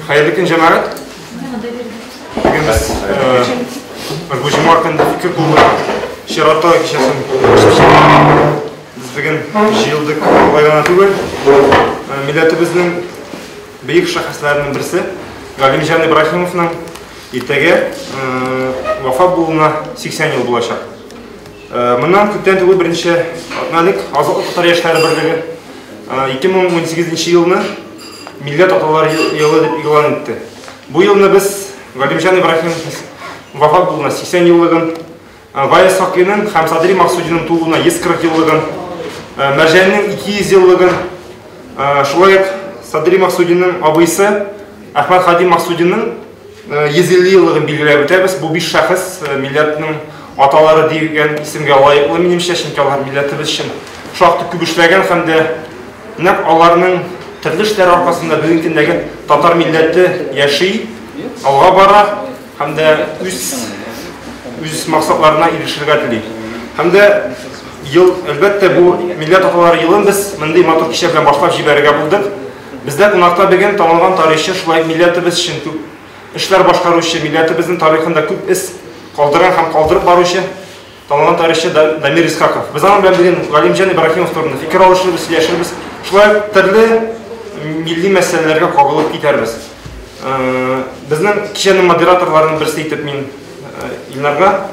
Хәерле көн, җәмәгать. Бүген без бу җомга көндә фикер клубы чираттагы кичәсен без бүген җыелдык алай гына түгел. Милләтебезнең бөек шәхесләренең берсе Галимҗан Ибраһимовның иртәгә вафат булуына 80 ел булачак. Моннан күптән түгел берничә атна элек Азатлык татар яшьләре берлеге 2018 елны Милләт аталары елы дип игълан итте. Бу елны без Галимҗан Ибраһимов вафат булуына 80 еллыгын, Гаяз Сакыйның һәм Садри Максудиның тууына 140 еллыгын, Мәрҗанинең 200 еллыгын, шулай ук Садри Максудиның абыйсы Әхмәт Һади Максудиның 150 еллыгын билгеләп үтәбез. Бу биш шәхес милләтнең аталары дигән исемгә лаеклы, минемчә, чөнки алар милләтебез өчен шактый күп эшләгән һәм дә нәкъ аларның төрле эшләре аркасында бүгенге көндәге татар милләте яши, алга бара һәм дә үз үз максатларына ирешергә тели. Һәм дә ел, әлбәттә, бу милләт аталары елын без мондый матур кичә белән башлап җибәрергә булдык. Бездә кунакта бүген танылган тарихчы, шулай ук милләтебез өчен күп эшләр башкаручы, милләтебезнең тарихында күп эз калдырган һәм калдырып баручы танылган тарихчы Дамир Исхаков. Без аның белән бүген Галимҗан Ибраһимов турында фикер алышырбыз, сөйләшербез. Шулай ук төрле милли мәсьәләләргә кагылып китәрбез. Безнең кичәнең модераторларының берсе итеп мин Илнарга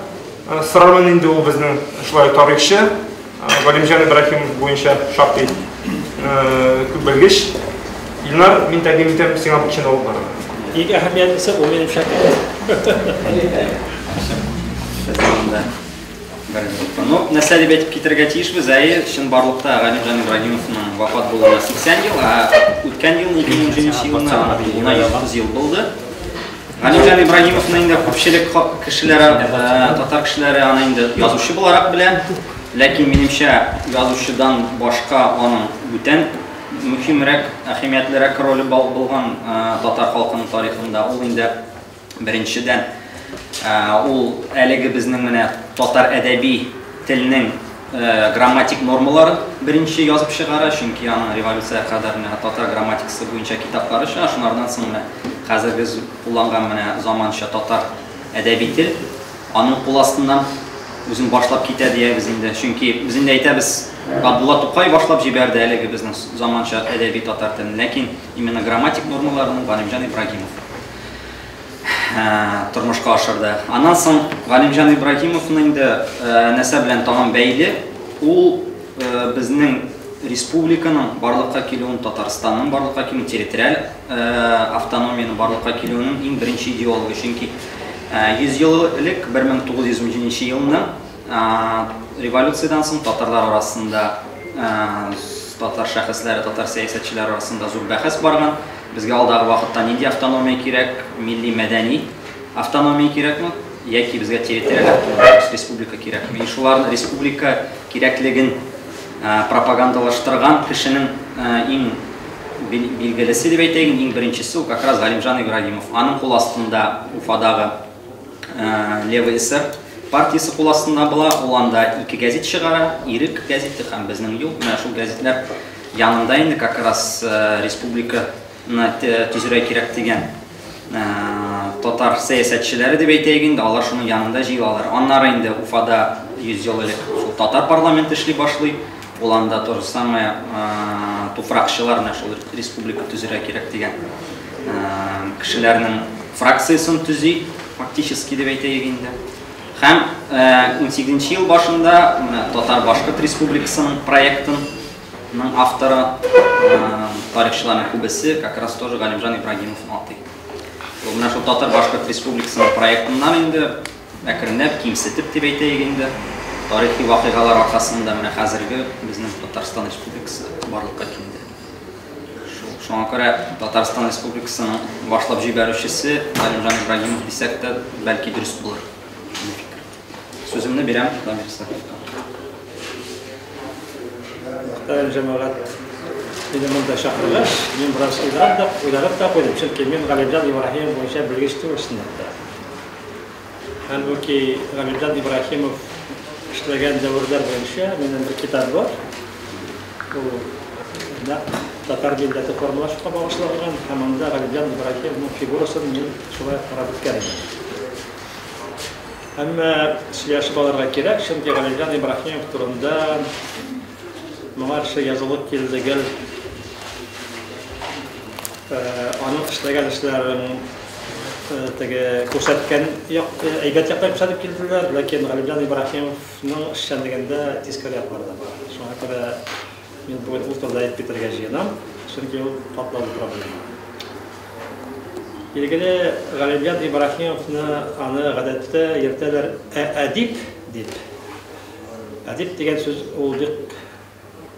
сорармын инде, ул безнең шулай ук тарихчы, Галимҗан Ибраһимов буенча шактый күп белгеч. Илнар, мин тәкъдим итәм сиңа бу кичәне алып барырга. Иң әһәмиятлесе ул минем шәкерт. Ну, нәрсә дип әйтеп китәргә тиешбез, әйе, чынбарлыкта Галимҗан Ибраһимовның вафат булуына 80 ел, ә үткән елны 2017 елны аның тууына 130 ел булды. Галимҗан Ибраһимовны инде күпчелек кешеләр, татар кешеләре аны инде язучы буларак белә. Ләкин минемчә, язучыдан башка аның бүтән мөһимрәк, әһәмиятлерәк роле булган татар халкының тарихында. Ул инде беренчедән, ул әлеге безнең менә татар әдәби телнең грамматик нормаларын беренче язып чыгара, чөнки аның революциягә кадәр менә татар грамматикасы буенча китаплары чыга, шунардан соң менә хәзер без кулланган менә заманча татар әдәби тел аның кул астыннан үзен башлап китә диябез инде. Чөнки без инде әйтәбез, Габдулла Тукай башлап җибәрде әлеге безнең заманча әдәби татар телен, ләкин именно грамматик нормаларын Галимҗан Ибрагимов тормышка ашырды. Аннан соң Галимҗан Ибрагимовны инде нәрсә белән тагын бәйле, ул безнең республиканың барлыкка килүен, Татарстанның барлыкка килүен, территориаль автономиянең барлыкка килүенең иң беренче идеологы. Чөнки 100 ел элек, 1917 елны революциядән соң татарлар арасында, татар шәхесләре, татар сәясәтчеләре арасында зур бәхәс барган. Безгә алдагы вакытта нинди автономия кирәк, милли мәдәни автономия кирәкме, яки безгә территориаль автономия, республика кирәкме? И шуларны республика кирәклеген пропагандалаштырган кешенең иң билгелесе дип әйтәйек, иң беренчесе ул как раз Галимҗан Ибрагимов. Аның кул астында Уфадагы Левый эсер партиясе кул астында була. Ул анда ике газет чыгара, Ирек газеты һәм Безнең юл. Менә шул газетлар янында инде как раз республиканы төзергә кирәк дигән татар сәясәтчеләре дип әйтәйек инде, алар шуның янында җыелалар. Аннары инде Уфада 100 ел элек шул татар парламенты эшли башлый. Ул анда то же самое туфракчылар менә шул республика төзергә кирәк дигән кешеләрнең фракциясен төзи, фактически дип әйтәйек инде. Һәм 18 ел башында менә Татар-Башкорт республикасының проектының авторы, тарихчыларның күбесе как раз тоже Галимҗан Ибрагимов атый. Ул менә шул Татар-Башкорт республикасының проектыннан инде әкренләп кимсетеп дип әйтәйек инде, тарихи вакыйгалар аркасында менә хәзерге безнең Татарстан Республикасы барлыкка килде. Шуңа күрә Татарстан Республикасының башлап җибәрүчесе Галимҗан Ибрагимов дисәк тә, бәлки дөрес булыр. Сүземне бирәм Дамир Исхаковка. Мөхтәрәм җәмәгать, мине монда чакыргач, мин бераз уйланып та куйдым, чөнки мин Галимҗан Ибраһимов буенча белгеч түгел чынлап та. Хәлбуки Галимҗан Ибраһимов эшләгән дәверләр буенча минем бер китап бар. Ул нәкъ татар милләте формалашуга багышланган, һәм анда Галимҗан Ибраһимовның фигурасын мин шулай карап үткән идем. Әмма сөйләшеп алырга кирәк, чөнки Галимҗан Ибраһимов турында моңарчы язылып килде гел аның эшләгән эшләрен теге күрсәткән як, әйбәт яктан күрсәтеп килделәр, ләкин Галимҗан Ибраһимовның эшчәнлегендә тискәре яклары да бар. Шуңа күрә мин бүген ул турыда әйтеп китәргә җыенам, чөнки ул катлаулы проблема. Билгеле, Галимҗан Ибраһимовны аны гадәттә йөртәләр әдип дип. Әдип дигән сүз ул бик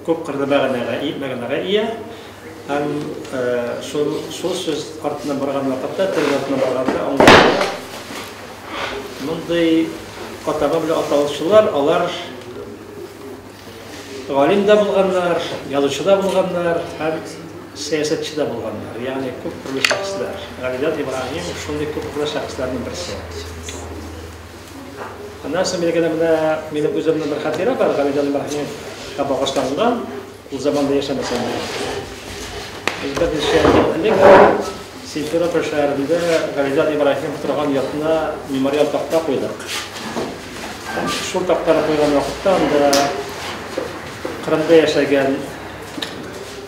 күп кырлы мәгънәгә ия. Һәм шул сүз артыннан барган вакытта, тел артыннан барганда аңлашыла. Мондый атама белән аталучылар, алар галим дә булганнар, язучы да булганнар һәм сәясәтче дә булганнар. Ягъни күп төрле шәхесләр. Галимҗан Ибраһимов шундый күп төрле шәхесләрнең берсе. Аннан соң билгеле менә минем үземнең бер хатирә бар, Галимҗан Ибраһимовка багышланган, ул заманда яшәмәсәм дә. Без берничә ел элек Симферополь шәһәрендә Галимҗан Ибраһимов торган йортына мемориал такта куйдык. Һәм шул тактаны куйган вакытта анда Кырымда яшәгән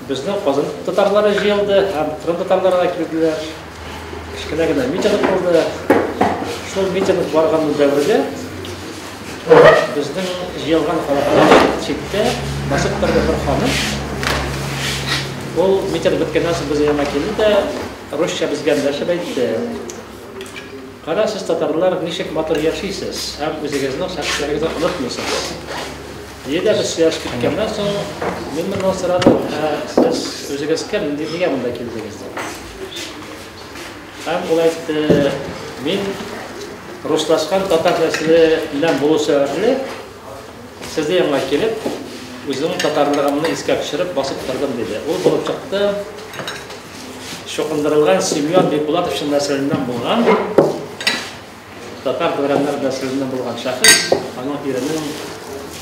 безнең Казан татарлары җыелды һәм Кырым татарлары да килделәр. Кечкенә генә митинг булды. Шул митинг барган дәвердә безнең җыелган халыктан читтә басып торды бер ханым. Ул митинг беткәннән соң безнең янга килде дә русча безгә эндәшеп әйтте. Кара, сез татарлар ничек матур яшисез һәм үзегезнең шәхесләрегезне онытмыйсыз. Диде дә без сөйләшеп киткәннән соң мин моннан сорадым, ә сез үзегез кем, нигә монда килдегез дип. Һәм ул әйтте, мин руслашкан татар нәселеннән булу сәбәпле, сезнең янга килеп, үземнең татарлыгымны искә төшереп басып тордым, диде. Ул булып чыкты чукындырылган Семен Бекбулатович нәселеннән булган, татар дворяннар нәселеннән булган шәхес. Аның иренең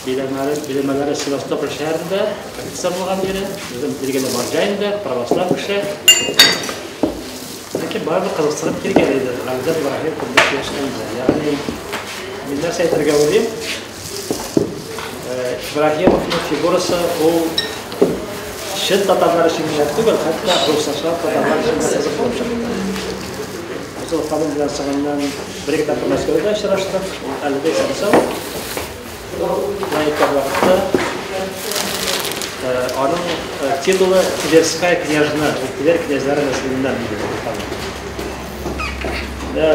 биләмәләре Севастополь шәһәрендә, офицер булган ире, үзем билгеле марҗа инде, православ кеше. Ләкин барыбер кызыксынып килгән иде Галимҗан Ибраһимов турында сөйләшкәндә. Ягъни мин нәрсә әйтергә уйлыйм? Ибраһимовның фигурасы ул чын татарлар өчен генә түгел, хәтта руслашкан татарлар өчен дә кызык булып чыкты. Без ул ханым белән соңыннан бер-ике тапкыр Мәскәүдә очраштык. Ул әле дә исән-сау. Шулай әйткән вакытта аның титулы Тверская княжна, ул Тверь князьләре нәселеннән иде ул ханым.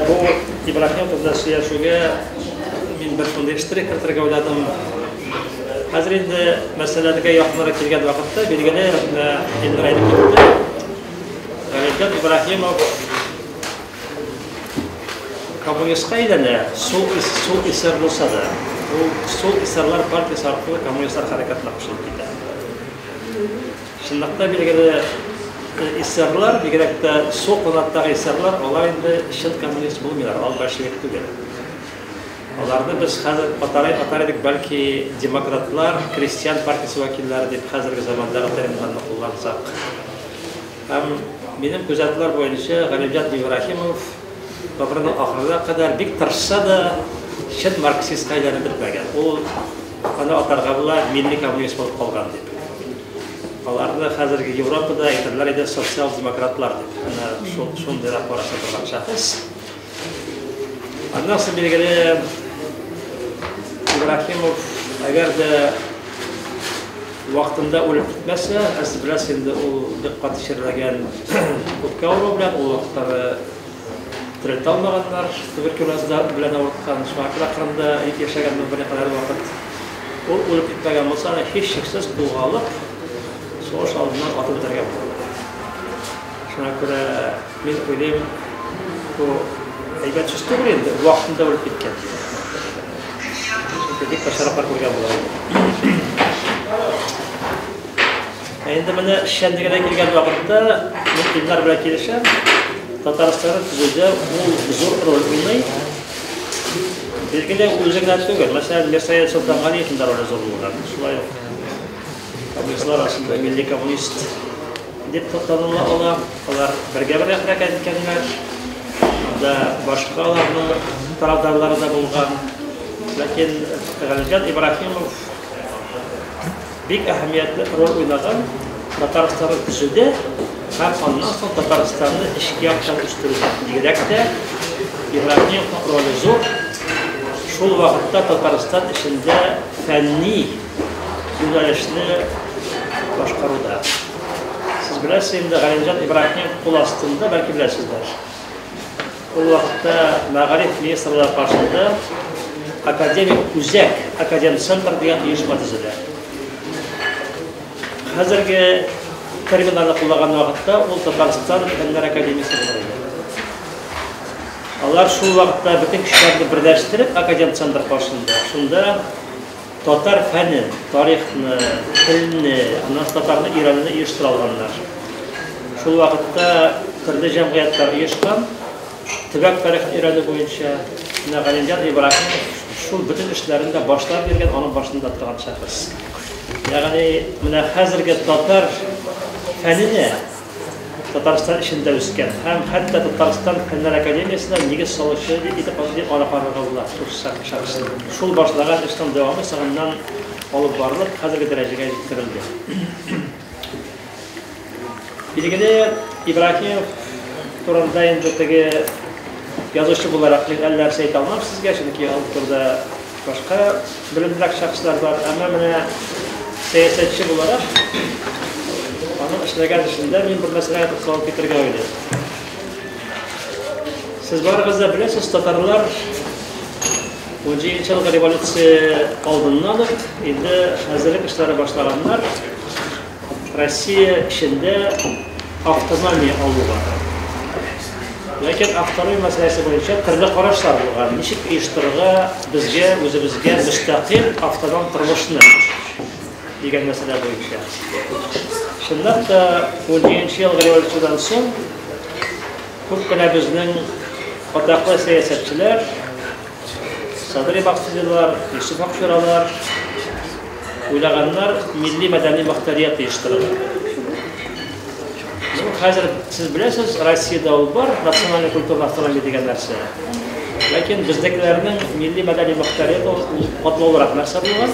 Бу Ибраһим турында сөйләшүгә мин бер шундый штрих кертергә уйладым. Хәзер инде мәсьәләгә якынрак килгән вакытта, билгеле, менә Илнур әйтеп китте. Галимҗан Ибраһимов коммунистка әйләнә, сул эсер булса да, ул сул эсерлар партиясе аркылы коммунистлар хәрәкәтенә кушылып китә. Чынлыкта билгеле эсерлар, бигрәк тә сул канаттагы эсерлар, алар инде чын коммунист булмыйлар, алар большевик түгел. Аларны без хәзер атар идек, бәлки демократлар, крестьян партиясе вәкилләре дип хәзерге замандагы терминнарны куллансак. Һәм минем күзәтүләр буенча Галимҗан Ибраһимов гомеренең ахырына кадәр бик тырышса да, чын марксистка әйләнеп бетмәгән. Ул аны атарга була милли коммунист булып калган дип. Аларны хәзерге Европада әйтерләр иде социал-демократлар дип. Менә шул шундыйрак карашта торган шәхес. Аннан соң билгеле Ибраһимов әгәр дә вакытында үлеп китмәсә, ә сез беләсез инде ул бик каты чирләгән үпкә авыруы белән, ул вакытлары терелтә алмаганнар, туберкулез белән авырткан, шуңа күрә Кырымда яшәгән берникадәр вакыт. Ул үлеп китмәгән булса, аны һичшиксез кулга алып, сугыш алдыннан атып үтәргә булды. Шуңа күрә мин уйлыйм, бу әйбәт сүз түгел инде, вакытында үлеп киткән. Чөнки бик начарраклар күргән була инде. Ә инде менә эшчәнлегенә килгән вакытта мин Илнар белән килешәм. Татарстанны төзүдә ул зур роль уйный. Билгеле, ул үзе генә түгел. Мәсәлән, Мирсәет Солтангалиевның да роле зур булган. Шулай ук коммунистлар арасында милли коммунист дип таныла ала. Алар бергә-бергә хәрәкәт иткәннәр. Анда башка аларның тарафдарлары да булган. Ләкин Галимҗан Ибраһимов бик әһәмиятле роль уйнаган Татарстанны төзүдә һәм аннан соң Татарстанны эчке яктан үстерүдә. Бигрәк тә Ибраһимовның роле зур. Шул вакытта Татарстан эчендә фәнни юнәлешне башкаруда. Сез беләсез инде, Галимҗан Ибраһимов кул астында, бәлки беләсездер. Ул вакытта мәгариф министрлыгы каршында академик үзәк, академцентр дигән оешма төзелә. Хәзерге терминнарны кулланган вакытта ул Татарстан Фәннәр академиясе булыр иде. Алар шул вакытта бөтен кешеләрне берләштереп академцентр каршында, шунда татар фәнен, тарихны, телне, аннан татарны өйрәнүне оештыра алганнар. Шул вакытта төрле җәмгыятьләр оешкан, төбәк тарихын өйрәнү буенча. Менә Галимҗан Ибраһимов шул бөтен эшләрен дә башлап йөргән, аның башында торган шәхес. Ягъни менә хәзерге татар фәненә Татарстан эчендә үскән һәм хәтта Татарстан Фәннәр академиясенә нигез салучы итеп аны карарга була шул шәхесне. Шул башлаган эшнең дәвамы соңыннан алып барылып, хәзерге дәрәҗәгә җиткерелде. Билгеле, Ибраһимов турында инде теге язучы буларак мин әллә нәрсә әйтә алмам сезгә, чөнки ул турыда башка белемлерәк шәхесләр бар. Әмма менә сәясәтче буларак аның эшләгән эшендә мин бер мәсьәләгә тукталып китәргә уйлыйм. Сез барыгыз да беләсез, татарлар 17 елгы революция алдыннан ук инде әзерлек эшләре башлаганнар. Россия эчендә автономия алуга. Ләкин автономия мәсьәләсе буенча төрле карашлар булган. Ничек оештырырга безгә, үзебезгә мөстәкыйль автоном тормышны дигән мәсьәлә буенча. Чынлап та 17 елгы революциядән соң күп кенә безнең атаклы сәясәтчеләр Садри Максудилар, Юсуф Акчуралар уйлаганнар милли мәдәни мохтарият оештырырга. Ну, хәзер сез беләсез, Россиядә ул бар, национальный культурный автономия дигән нәрсә. Ләкин безнекеләрнең милли мәдәни мохтарият ул катлаулырак нәрсә булган.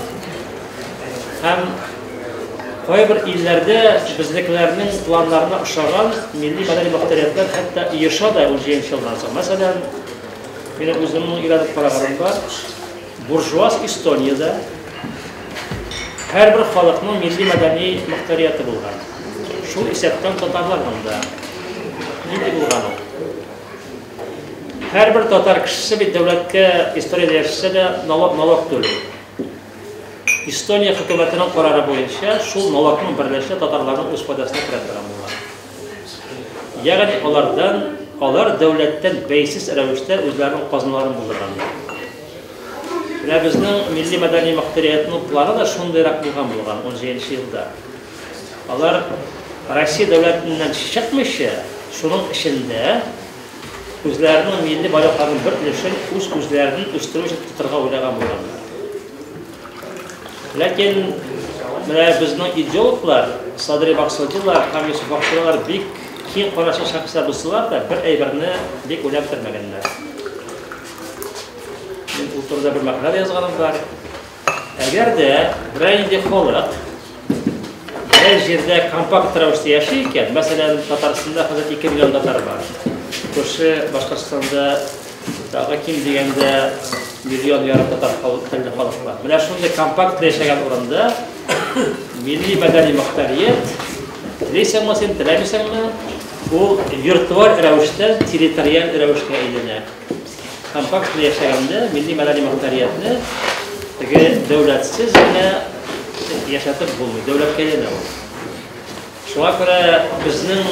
Һәм кайбер илләрдә безнекеләрнең планнарына ошаган милли мәдәни мохтариятләр хәтта оеша да ул 7 елдан соң. Мәсәлән, минем үземнең өйрәнеп караганым бар. Буржуаз Эстониядә һәрбер халыкның милли мәдәни мохтарияты булган. Шул исәптән татарларның да. Нинди булган ул? Һәрбер татар кешесе бит дәүләткә Эстониядә яшәсә дә налог түли. Эстония хөкүмәтенең карары буенча шул налогның берләшә татарларның үз файдасына керә торган булган. Ягъни алардан, алар дәүләттән бәйсез рәвештә үзләренең казналарын булдырганнар. Менә безнең милли мәдәни мохтариятның планы да шундыйрак булган булган 17 елда. Алар Россия дәүләтеннән чыкмыйча, шуның эчендә үзләренең милли байлыкларының бер өлешен үз-үзләрен үстерү өчен тотырга уйлаган булганнар. Ләкин менә безнең идеологлар, Садри Максудилар һәм Юсуф Акчуралар бик киң карашлы шәхесләр булсалар да, бер әйберне бик уйлап бетермәгәннәр. Мин ул турыда бер мәкалә дә язганым бар. Әгәр дә берәр нинди халык берәр җирдә компакт рәвештә яши икән, мәсәлән, Татарстанда хәзер 2 миллион татар бар. Күрше Башкортстанда тагы ким дигәндә миллион ярым татар телле халык бар. Менә шундый компакт яшәгән урында милли мәдәни мохтарият, телисеңме син, теләмисеңме, ул виртуаль рәвештә территориаль рәвешкә әйләнә. Компакт яшәгәндә милли мәдәни мохтариятне теге дәүләтсез генә яшәтеп булмый, дәүләткә әйләнә ул. Шуңа күрә безнең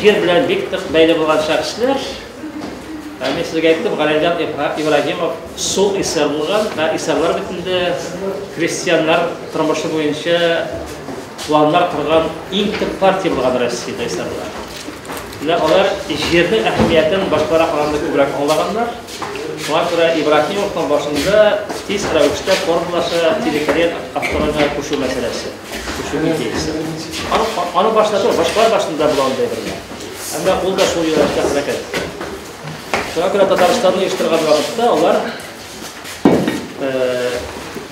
җир белән бик тык бәйле булган шәхесләр, мин сезгә әйттем, Галимҗан Ибраһимов сул эсер булган, ә эсерлар бит инде крестьяннар тормышы буенча планнар корган иң төп партия булган Россиядә эсерлар. Менә алар җирнең әһәмиятен башкаларга караганда күбрәк аңлаганнар. Шуңа күрә Ибраһимовның башында тиз рәвештә формалаша территориаль автономиягә күчү мәсьәләсе. итү идеясе. Аның башында түгел, башкалар башында була андый әйберләр. Әмма ул да шул юнәлештә хәрәкәт итте. Шуңа күрә Татарстанны оештырган вакытта алар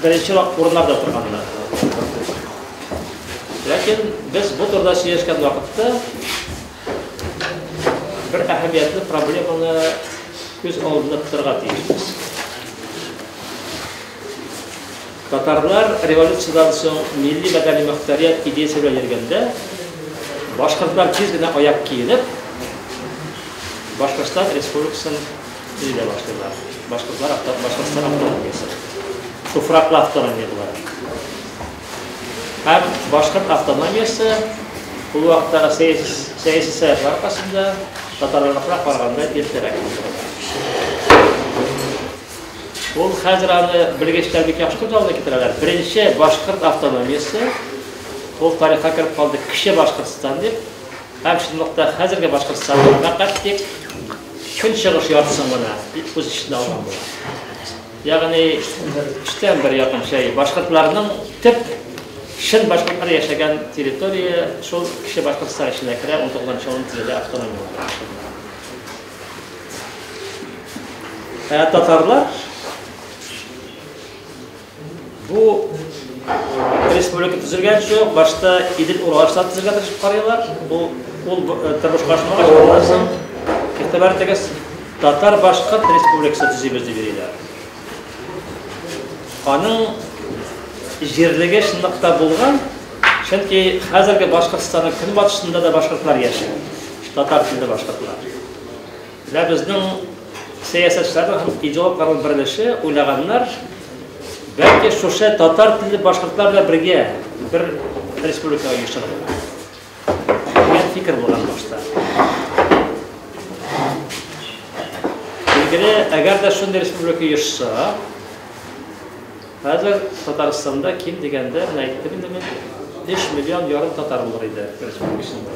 беренче урыннарда торганнар. Ләкин без бу турыда сөйләшкән вакытта бер әһәмиятле проблеманы күз алдында тотарга тиешбез. Татарлар революциядән соң милли мәдәни мөхтәрият идеясе белән йөргәндә, башкортлар тиз генә аяк киенеп, Башкортстан Республикасын төзи дә башлыйлар. Башкортлар Башкортстан автономиясе. Туфраклы автономия буларак. Һәм башкорт автономиясе ул вакыттагы сәяси сәбәпләр аркасында татарларныкына караганда иртәрәк булдырыла. Ул хәзер аны белгечләр бик яхшы күз алдына китерәләр. Беренче башкорт автономиясе ул тарихка кереп калды Кече Башкортстан дип. Һәм чынлыкта хәзерге Башкортстанның фәкать тик көнчыгыш яртысын гына үз эченә алган була. Ягъни өчтән бер якынча башкортларның төп чын башкортлар яшәгән территория шул Кече Башкортстан эченә керә, 19 елны төзелә автономия. Ә татарлар бу республика төзелгәнче башта Идел Урал штаты төзергә тырышып карыйлар. Ул ул тормышка ашмагач, аннан соң игътибар итегез, Татар-Башкорт республикасы төзибез дип йөриләр. Аның җирлеге чынлыкта булган, чөнки хәзерге Башкортстанның көнбатышында да башкортлар яши. Татар телле башкортлар. Менә безнең сәясәтчеләрнең һәм идеологларның берлеше уйлаганнар, бәлки шушы татар телле башкортлар белән бергә бер республикага оештырырга. Дигән фикер булган башта. Билгеле, әгәр дә шундый республика оешса, хәзер Татарстанда ким дигәндә, менә әйттем инде мин, 3 миллион ярым татар булыр иде республика эчендә.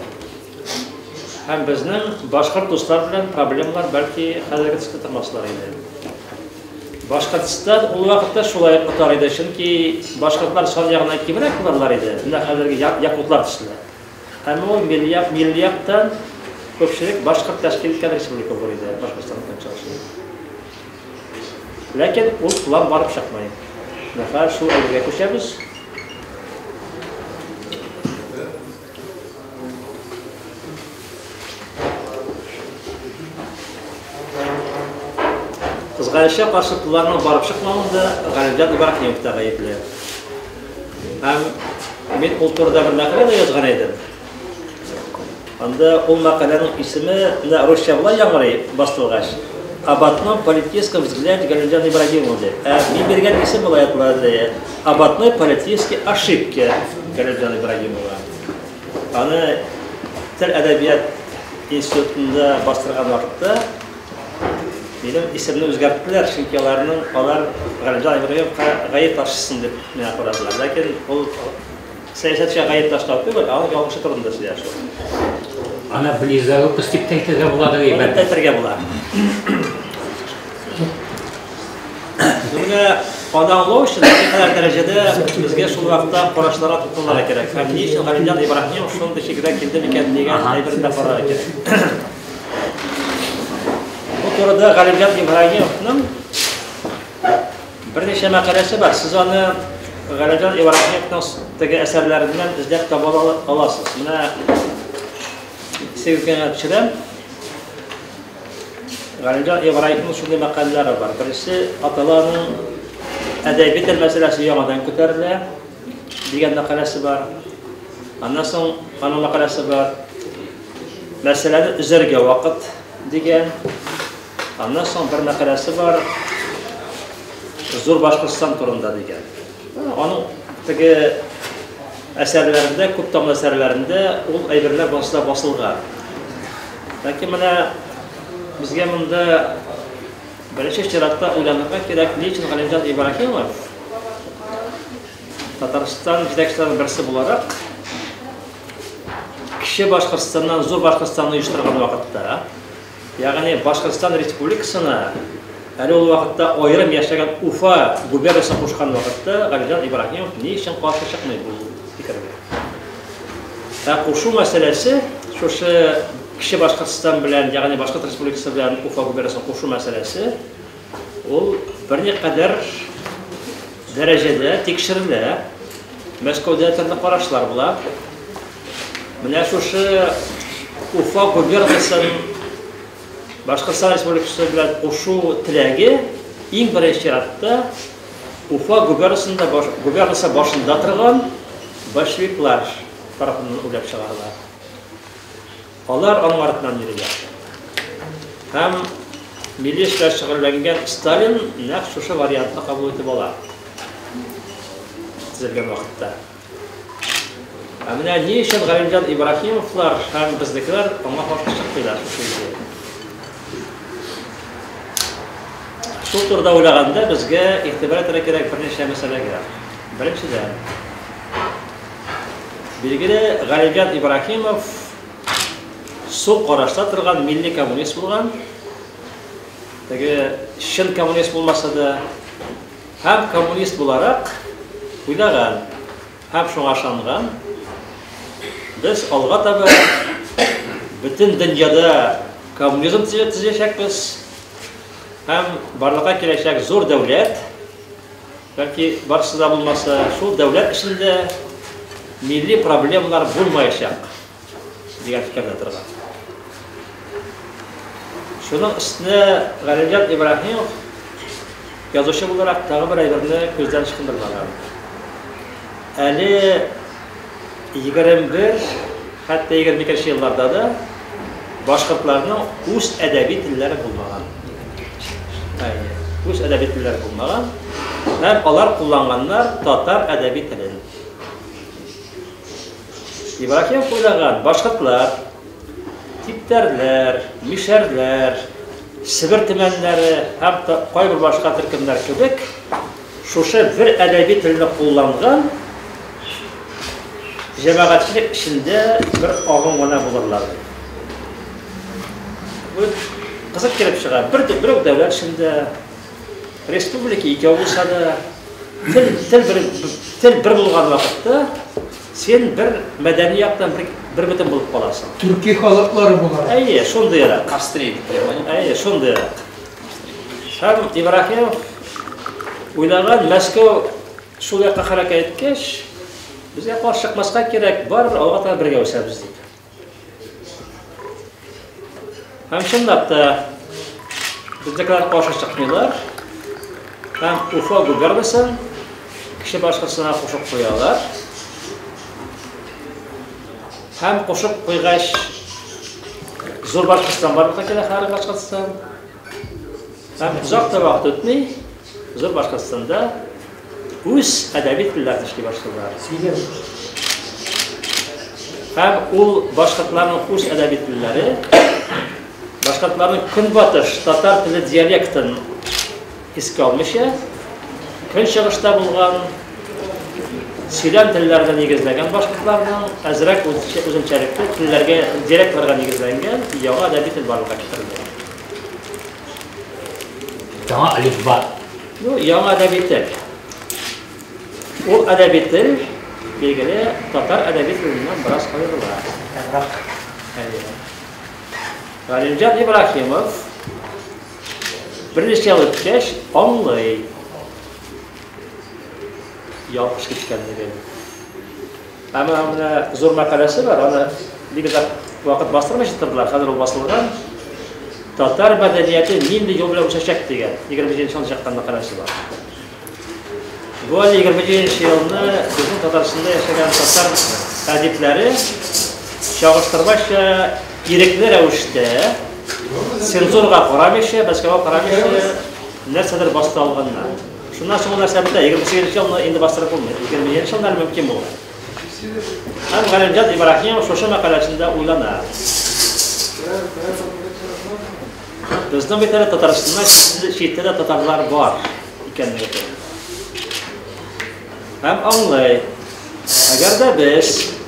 Һәм безнең башкорт дуслар белән проблемалар бәлки хәзерге төстә тормаслар иде. Башкортстан ул вакытта шулай ук отар иде, чөнки башкортлар сан ягыннан кимрәк булырлар иде, менә хәзерге якутлар төсле. Әмма ул милли яктан күпчелек башкорт тәшкил иткән республика булыр иде Башкортстанның көнчыгышында. Ләкин ул план барып чыкмый. Менә хәзер шул әйбергә күчәбез. Кызганычка каршы планның барып чыкмавында Галимҗан Ибраһимов та гаепле. Һәм мин ул турыда бер мәкалә дә язган идем. Анда ул мәкаләнең исеме менә русча болай яңгырый бастырылгач. Об одном политическом взгляде Галимҗана Ибрагимова дип. Ә мин биргән исем болай атала иде. Об одной политической ошибке Галимҗана Ибрагимова. Аны тел әдәбият институтында бастырган вакытта минем исемне үзгәрттеләр, чөнки аларның алар Галимҗан Ибраһимовка гаеп ташысын дип миңа карадылар. Ләкин ул сәясәтчегә гаеп ташлау түгел, аның ялгышы турында сөйләшү. Аны близорукость дип тә әйтергә буладыр, Әлбәттә әйтергә була. Менә аны аңлау өчен никадәр дәрәҗәдә безгә шул вакытта карашларга тукталырга кирәк. Һәм ни өчен Галимҗан Ибраһимов шундый фикергә килде микән дигән әйберне дә карарга кирәк. Бу турыда Галимҗан Ибраһимовның берничә мәкаләсе бар. Сез аны Галимҗан Ибраһимовның теге әсәрләреннән эзләп таба аласыз. Менә исегезгә генә төшерәм. Галимҗан Ибраһимовның шундый мәкаләләре бар. Беренче аталаның әдәби тел мәсьәләсе яңадан күтәрелә дигән мәкаләсе бар. Аннан соң аның мәкаләсе бар. Мәсьәләне өзәргә вакыт дигән. Аннан соң бер мәкаләсе бар. Зур Башкортстан турында дигән. Аның теге әсәрләрендә, күп томлы әсәрләрендә ул әйберләр барысы да басылган. Ләкин менә безгә монда беренче чиратта уйланырга кирәк, ни өчен Галимҗан Ибраһимов Татарстан җитәкчеләренең берсе буларак Кече Башкортстаннан Зур Башкортстанны оештырган вакытта, ягъни Башкортстан Республикасына әле ул вакытта аерым яшәгән Уфа губерниясен кушкан вакытта Галимҗан Ибраһимов ни өчен каршы чыкмый бу фикергә? Ә кушу мәсьәләсе, шушы Кече Башкортстан белән, ягъни Башкорт Республикасы белән Уфа губернасын кушу мәсьәләсе, ул берникадәр дәрәҗәдә тикшерелә. Мәскәүдә төрле карашлар була. Менә шушы Уфа губернасын Башкортстан Республикасы белән кушу теләге иң беренче чиратта Уфа губернасында баш, губернасы башында торган большевиклар тарафыннан уйлап чыгарыла. Алар аның артыннан йөриләр. Һәм милли эшләр шөгыльләнгән Сталин нәкъ шушы вариантны кабул итеп ала. Төзелгән вакытта. Ә менә ни өчен Галимҗан Ибраһимовлар һәм безнекеләр аңа каршы чыкмыйлар шушы идеягә? Шул турыда уйлаганда безгә игътибар итәргә кирәк берничә мәсьәләгә. Беренчедән, билгеле, Галимҗан Ибраһимов сул карашта торган милли коммунист булган. Теге чын коммунист булмаса да, һәм коммунист буларак уйлаган һәм шуңа ышанган, без алга таба бөтен дөньяда коммунизм төзәчәкбез һәм барлыкка киләчәк зур дәүләт, бәлки барысы да булмаса, шул дәүләт эчендә милли проблемалар булмаячак дигән фикердә торган. Шуның өстенә Галимҗан Ибраһимов язучы буларак тагы бер әйберне күздән ычкындырмаган. Әле 21, хәтта 22 елларда да башкортларның үз әдәби телләре булмаган. Әйе, үз әдәби телләре булмаган. Һәм алар кулланганнар татар әдәби телен. Ибраһимов уйлаган башкортлар, типтәрләр, мишәрләр, Себер төмәннәре һәм кайбер башка төркемнәр кебек шушы бер әдәби телне кулланган җәмәгатьчелек эчендә бер агым гына булырлар. Бу кызык килеп чыга. Бер бер үк дәүләт эчендә республика икәү булса да, тел, тел бер, тел бер булган вакытта син бер мәдәни яктан бер, бер бөтен булып каласың. Төрки халыклары буларак. Әйе, шундыйрак. Австрия, Германия. Әйе, шундыйрак. Һәм Ибраһимов уйлаган Мәскәү шул якка хәрәкәт иткәч, безгә каршы чыкмаска кирәк, барыбер алга таба бергә үсәбез дип. Һәм чынлап та безнекеләр каршы чыкмыйлар. Һәм Уфа губернасын Кече Башкортстанга кушып куялар. Һәм кушып куйгач, Зур Башкортстан барлыкка килә, хәзер Башкортстан. Һәм озак та вакыт үтми, Зур Башкортстанда үз әдәби телләрен эшли башлыйлар. Һәм ул башкортларның үз әдәби телләре, башкортларның көнбатыш татар теле диалектын искә алмыйча, көнчыгышта булган сөйләм телләренә нигезләнгән башкортларның әзрәк үзенчәлекле телләргә, диалектларга нигезләнгән яңа әдәби тел барлыкка китерелде. Яңа әлифба. Ну, яңа әдәби тел. Ул әдәби тел, билгеле, татар әдәби теленнән бераз аерыла. Әйе. Галимҗан Ибраһимов берничә ел үткәч аңлый ялгыш киткәнлеген. Әмма менә зур мәкаләсе бар, аны бик озак вакыт бастырмыйча тордылар, хәзер ул басылган. Татар мәдәнияте нинди юл белән үсәчәк дигән 27 елда чыккан мәкаләсе бар. Бу әле 27 елны безнең Татарстанда яшәгән татар әдипләре чагыштырмача ирекле рәвештә цензурага карамыйча, Мәскәүгә карамыйча нәрсәдер бастыра алганнар. Шуннан соң ул нәрсә бетә, 28 елны инде бастырып булмый. 27 елны әле мөмкин булган. Һәм Галимҗан Ибраһимов шушы мәкаләсендә уйлана. Безнең бит әле Татарстанда читтә дә татарлар бар икәнлеге турында. Һәм аңлый. Әгәр дә без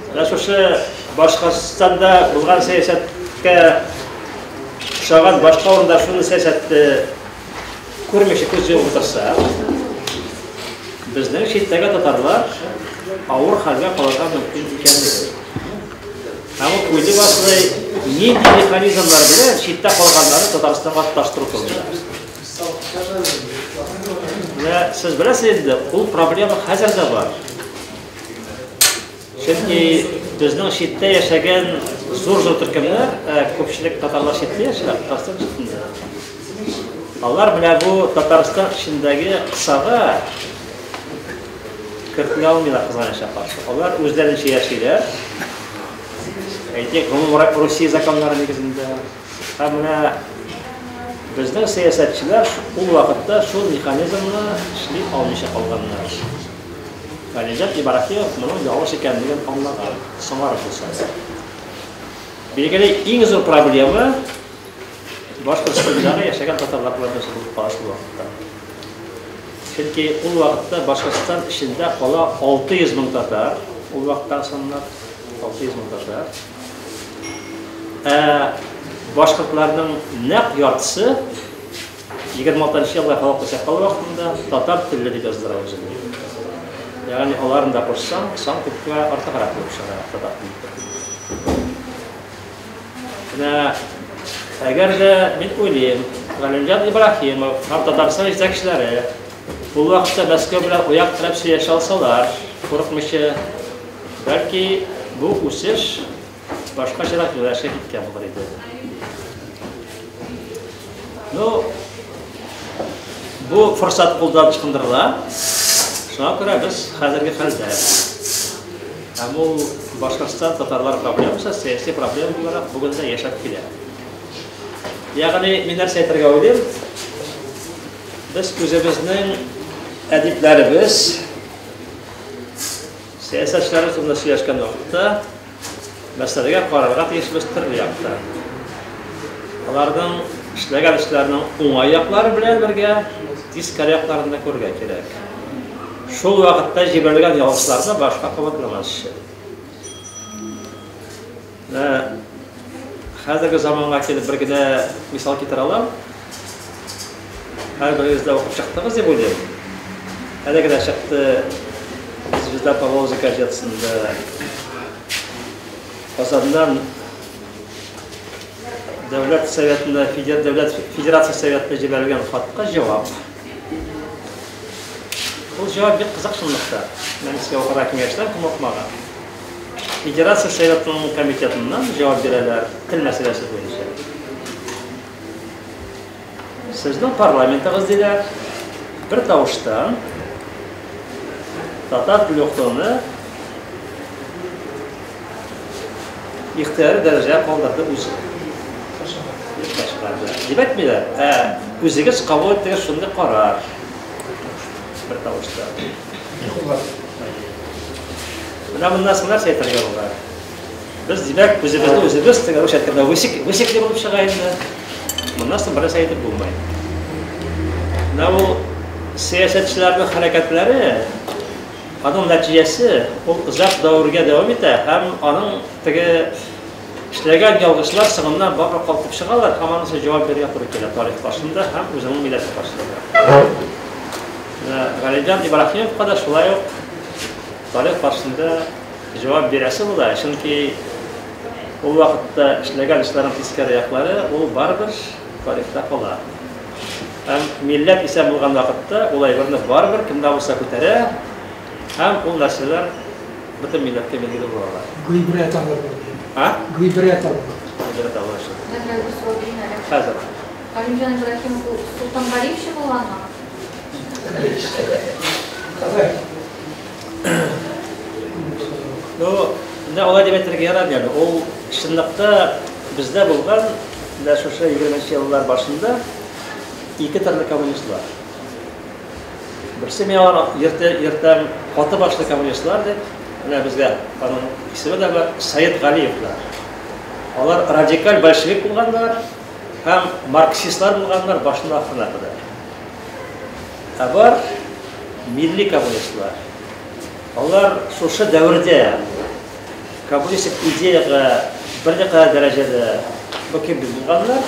менә шушы Башкортстанда булган сәясәткә ошаган башка урында шуны сәясәтне күрмичә күз йомып утырсак, безнең читтәге татарлар авыр хәлгә калырга мөмкин икәнлеге. Һәм ул уйлый башлый, нинди механизмнар белән читтә калганнарны Татарстанга тоташтыру турында. Менә сез беләсез инде, ул проблема хәзер дә бар. Чөнки безнең читтә яшәгән зур-зур төркемнәр, күпчелек татарлар читтә яшиләр, Татарстан читендә. Алар менә бу Татарстан эчендәге кысага кертелә алмыйлар кызганычка каршы. Алар үзләренчә яшиләр. Әйтик, гомум Русия законнары нигезендә. Һәм менә безнең сәясәтчеләр ул вакытта шул механизмны эшли алмыйча калганнар. Галимҗан Ибраһимов моның ялгыш икәнлеген аңлаган, соңарып булса да. Билгеле, иң зур проблема Башкортстандагы яшәгән татарлар проблемасы булып кала шул вакытта. Чөнки ул вакытта Башкортстан эчендә кала 600 мең татар, ул вакыттагы саннар 600 мең татар. Ә башкортларның нәкъ яртысы 26 елда халык исәпкә алу вакытында татар телле дип яздыра үзен. Ягъни аларны да кушсаң, сан күпкә артыграк булып чыга татар телле. Менә әгәр дә мин уйлыйм, Галимҗан Ибраһимов һәм Татарстан җитәкчеләре ул вакытта Мәскәү белән аяк терәп сөйләшә алсалар, курыкмыйча, бәлки бу үсеш башкачарак юнәлешкә киткән булыр иде. Ну, бу форсат кулдан ычкындырыла. Шуңа күрә без хәзерге хәлдә. Һәм ул Башкортстан татарлар проблемасы сәяси проблема буларак бүген дә яшәп килә. Ягъни мин нәрсә әйтергә уйлыйм? Без үзебезнең әдипләребез, сәясәтчеләребез турында сөйләшкән вакытта мәсьәләгә карарга тиешбез төрле яктан. Аларның эшләгән эшләренең уңай яклары белән бергә тискәре якларын да күрергә кирәк. Шул вакытта җибәрелгән ялгышларны башка кабатламас өчен. Менә хәзерге заманга килеп бер генә мисал китерә алам. Һәрберегез дә укып чыктыгыз дип уйлыйм. Әле генә чыкты Звезда Поволжья газетасында Казаннан Дәүләт Советына, Дәүләт Федерация Советына җибәрелгән хатка җавап. Ул җавап бик кызык чынлыкта. Мин сезгә укырга киңәш итәм, кем укымаган. Федерация Советының комитетыннан җавап бирәләр тел мәсьәләсе буенча. Сезнең парламентыгыз диләр, бер тавыштан татар теле укытуны ихтыяри дәрәҗәгә калдырды үзе. Юкка чыгарды. Дип әйтмиләр, ә үзегез кабул иттегез шундый карар. Бер тавыштан. Менә моннан соң нәрсә әйтергә була? Без, димәк, үзебезне үзебез теге русча әйткәндә высекли булып чыга инде. Моннан соң бернәрсә әйтеп булмый. Менә ул сәясәтчеләрнең хәрәкәтләре, аның нәтиҗәсе ул озак дәвергә дәвам итә һәм аның теге эшләгән ялгышлар соңыннан барыбер калкып чыгалар һәм анысы җавап бирергә туры килә тарих каршында һәм үзенең милләте каршында. Менә Галимҗан Ибраһимовка да шулай ук тарих каршында җавап бирәсе була, чөнки ул вакытта эшләгән эшләрнең тискәре яклары ул барыбер тарихта кала. Һәм милләт исән булган вакытта ул әйберне барыбер кем дә булса күтәрә һәм ул нәрсәләр бөтен милләткә билгеле булалар. Гыйбрәт алыр. А? Гыйбрәт алыр. Гыйбрәт алыр. Менә бер сорау бирим әле. Хәзер. Галимҗан Ибраһимов ул Солтангалиевче булганмы? Ну, менә алай дип әйтергә ярамый әле. Ул чынлыкта бездә булган, менә шушы егерменче еллар башында ике төрле коммунистлар. Берсе мин алар йөртәм каты башлы коммунистлар дип, менә безгә аның исеме дә бар, Саид Галиевлар. Алар радикаль большевик булганнар һәм марксистлар булганнар башында ахырына кадәр. Ә бар милли коммунистлар. Алар шушы дәвердә коммунистик идеяга берникадәр дәрәҗәдә мөкиббән булганнар,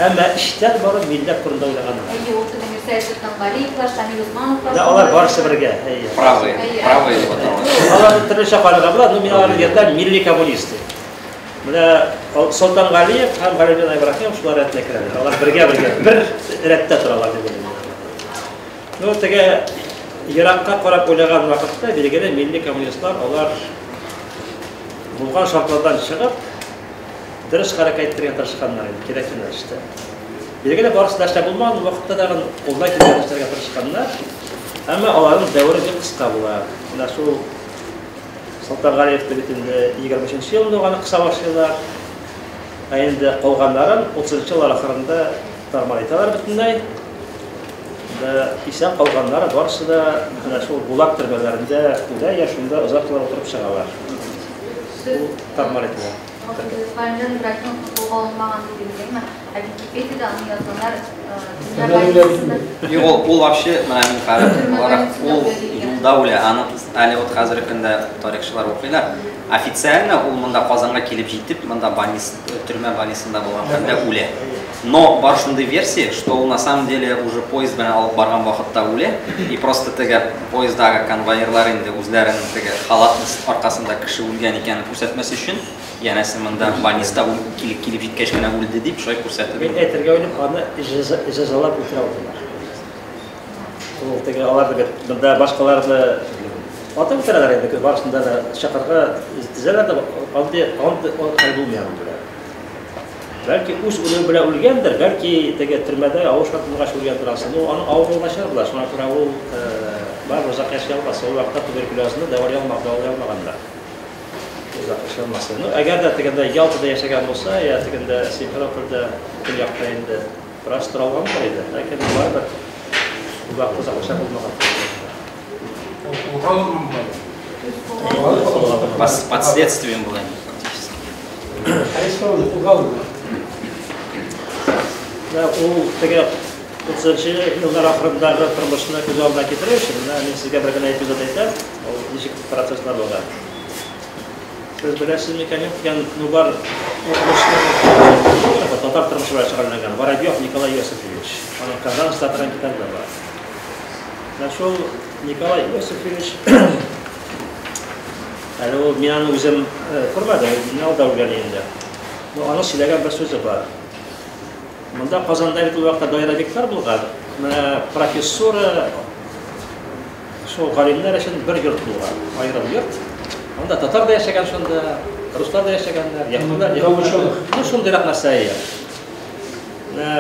әмма эчтән барып милләт турында уйлаганнар. Әйе, ул теге Мирсәет Солтангалиевлар, Шамил Усмановлар. Да, алар барысы бергә. Әйе. Правые, правые вот алар. Аларны төрлечә карарга була, но мин аларны йөртәм милли коммунисты. Менә Солтангалиев һәм Галимҗан Ибраһимов шулар рәтенә керәләр. Алар бергә-бергә бер рәттә торалар дип уйлыйм. Ну, теге еракка карап уйлаган вакытта, билгеле, милли коммунистлар алар булган шартлардан чыгып, дөрес хәрәкәт итәргә тырышканнар инде, кирәк юнәлештә. Билгеле, барысы да эшләп булмаган, ул вакытта тагын кулдан килгән эшләргә тырышканнар. Әмма аларның дәвере бик кыска була. Менә шул Солтангалиев бит инде 23 елында ук аны кыса башлыйлар. Ә инде калганнарын 30 еллар ахырында тармар итәләр бөтенләй. Да исән калганнары барысы да менә шул ГУЛАГ төрмәләрендә үлә, я шунда озак еллар утырып чыгалар. Ул тармар ителә. Галимҗан Ибраһимов кулга алынмаган дип әйме? Ә Википедиядә аны язганнар төрмә больницасында. Юк, ул, ул вообще, менә мин хәзер буларак, ул юлда үлә. Аны әле вот хәзерге көндә тарихчылар укыйлар. Официально ул монда Казанга килеп җитеп, монда больниц, төрмә больницасында булган хәлдә үлә. Но бар шундый версия, что ул на самом деле уже поезд белән алып барган вакытта үлә, и просто теге поезддагы конвоирлар инде үзләренең теге халат аркасында кеше үлгән икәнен күрсәтмәс өчен, янәсе монда больниста килеп килеп җиткәч кенә үлде дип шулай күрсәтеп. Мин әйтергә уйлыйм, аны җәзалап үтерә алдылар. Ул теге алар да бит монда башкаларны атып үтерәләр инде, барысында да чакырга тезәләр дә, андый андый хәл булмый аның белән. Бәлки үз үлеме белән үлгәндер, бәлки теге төрмәдә авыр шарт булгач үлгәндер ансы. Ну, аның авыруы начар була, шуңа күрә ул барыбер озак яши алмас. Ул вакытта туберкулезны дәвалый алмаганнар. Озак яши алмас. Ну, әгәр дә тегендә Ялтада яшәгән булса, я тегендә Симферопольдә, көньякта инде бераз тора алган булыр иде. Ләкин барыбер ул вакытта озак яшәп булмаган. Кулга алынган була. Под следствием было фактически. Арестован, кулга алынган. Менә ул теге 30 еллар ахырындагы тормышны күз алдына китерү өчен, менә мин сезгә бер генә эпизод әйтәм, ул ничек процесслар булган. Сез беләсез микән, юк икән, ну бар укымышлы татар тормышы белән шөгыльләнгән Воробьев Николай Иосифович. Аның Казан дигән китабы да бар. Менә шул Николай Иосифович әле ул мин аны үзем күрмәдем, ул мине алда үлгән инде. Ну, аның сөйләгән бер сүзе бар. Монда Казанда бит ул вакытта даирәвиклар булган. Менә профессура шул галимнәр өчен бер йорт булган, аерым йорт. Анда татар да яшәгән шунда, руслар да яшәгәннәр, яһүдләр. Ну, шундыйрак нәрсә ия. Менә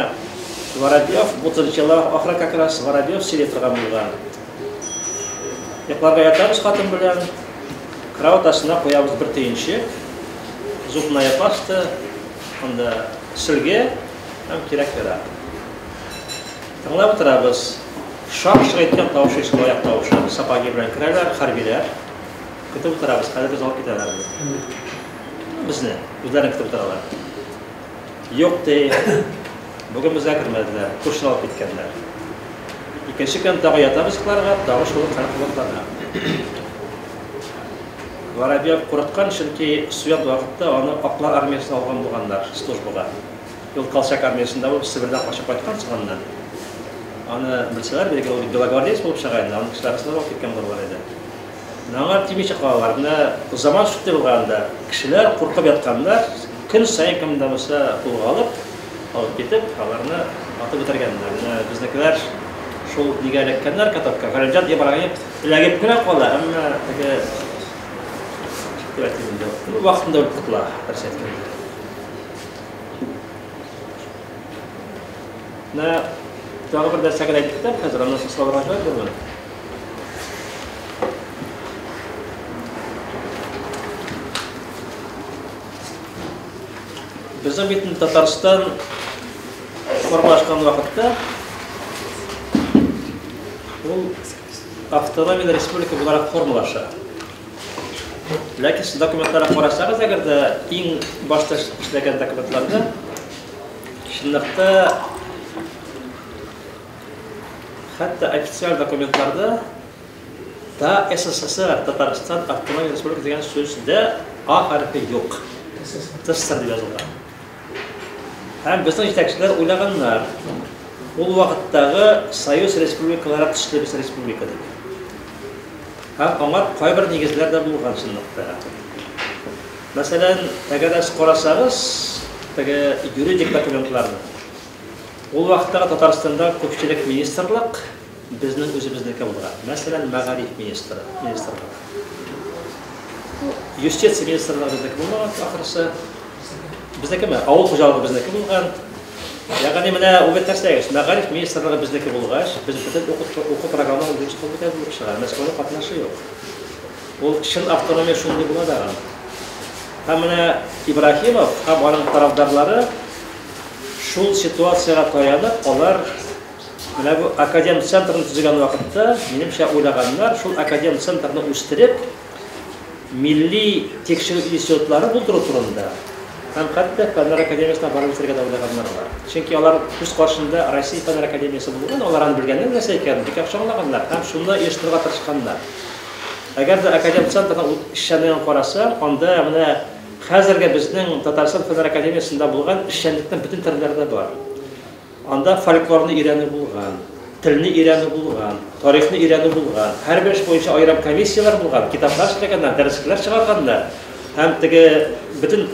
Воробьев, 30 еллар ахыры как раз Воробьев сөйли торган булган. Йокларга ятабыз хатын белән, кровать астына куябыз бер төенчек, зубная паста, анда сөлге һәм кирәк-ярак. Тыңлап утырабыз. Шак-шок әйткән тавышы ишетелә, аяк тавышы, сапоги белән керәләр, хәрбиләр. Көтеп утырабыз, хәзер без алып китәләр. Безне, үзләрен көтеп утыралар. Юк ди, бүген безгә кермәделәр, күршене алып киткәннәр. Икенче көн тагы ятабыз йокларга, тагы шул хәл кабатлана. Воробьев курыккан, чөнки студент вакытта аны аклар армиясенә алган булганнар службага. Ул Колчак армиясендә булып, Себердән качып кайткан соңыннан. Аны белсәләр, билгеле, ул белогвардеец булып чыга инде, аның кешеләр арасында алып киткән булырлар иде. Менә аңа тимичә калалар. Менә заман шундый булганда, кешеләр куркып ятканнар, көн саен кем дә булса кулга алып, алып китеп, аларны атып үтергәннәр. Менә безнекеләр шул нигә эләккәннәр катапка. Галимҗан Ибраһимов эләгеп кенә кала, әмма теге дип әйтим инде, вакытында үлеп котыла, дөрес әйткәндә. Менә тагы бер нәрсә генә әйтеп китәм, хәзер аннан соң сорарга җавап бирмен. Безнең бит Татарстан формалашкан вакытта ул автономияле республика буларак формалаша. Ләкин сез документларга карасагыз, әгәр дә иң башта эшләгән документларда чынлыкта хәтта официаль документларда та СССР, Татарстан автономия республика дигән сүздә А хәрефе юк. ТССР дип язылган. Һәм безнең җитәкчеләр уйлаганнар, ул вакыттагы Союз республикалары төсле без республика дип. Һәм аңа кайбер нигезләр дә булган чынлыкта. Мәсәлән, әгәр дә сез карасагыз, теге юридик документларны, ул вакыттагы Татарстанда күпчелек министрлык безнең үзебезнеке булган. Мәсәлән, мәгариф министры, министрлыгы. Юстиция министрлыгы безнеке булмаган, ахрысы. Безнекеме? Авыл хуҗалыгы безнеке булган. Ягъни менә ул бит нәрсә икән? Мәгариф министрлыгы безнеке булгач, без бөтен уку программаларын үзебез кабул итәбез булып чыга. Мәскәүнең катнашы юк. Ул чын автономия шундый була да. Һәм менә Ибраһимов һәм аның тарафдарлары шул ситуациягә таянып, алар менә бу академ центрын төзегән вакытта, минемчә, уйлаганнар, шул академ центрны үстереп, милли тикшерү институтлары булдыру турында һәм хәтта Фәннәр академиясенә барып җитәргә дә уйлаганнар алар. Чөнки алар күз каршында Россия Фәннәр академиясе булган, алар аны белгәннәр нәрсә икәнен, бик яхшы аңлаганнар һәм шуны оештырырга тырышканнар. Әгәр дә академ центрның эшчәнлеген карасаң, анда менә хәзерге безнең Татарстан Фәннәр академиясендә булган эшчәнлекнең бөтен төрләре дә бар. Анда фольклорны өйрәнү булган, телне өйрәнү булган, тарихны өйрәнү булган. Һәрбер эш буенча аерым комиссияләр булган, китаплар эшләгәннәр, дәреслекләр чыгарганнар. Һәм теге бөтен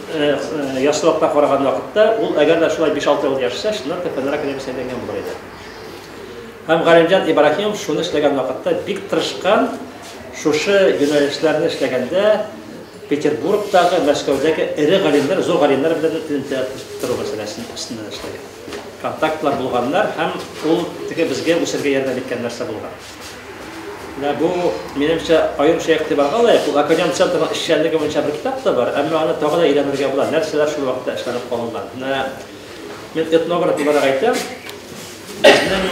яссылыкта караган вакытта, ул әгәр дә шулай 5-6 ел яшәсә, чынлап та Фәннәр академиясенә әйләнгән булыр иде. Һәм Галимҗан Ибраһимов шуны эшләгән вакытта бик тырышкан, шушы юнәлешләрне эшләгәндә Петербургтагы, Мәскәүдәге эре галимнәр, зур галимнәр белән элемтә тору мәсьәләсен өстендә эшләгән. Контактлар булганнар һәм ул теге безгә үсергә ярдәм иткән нәрсә булган. Менә бу, минемчә, аеруча игътибарга лаек. Ул академ центрының эшчәнлеге буенча бер китап та бар, әмма аны тагы да өйрәнергә була, нәрсәләр шул вакытта эшләнеп калынган. Менә мин этнограф буларак әйтәм, безнең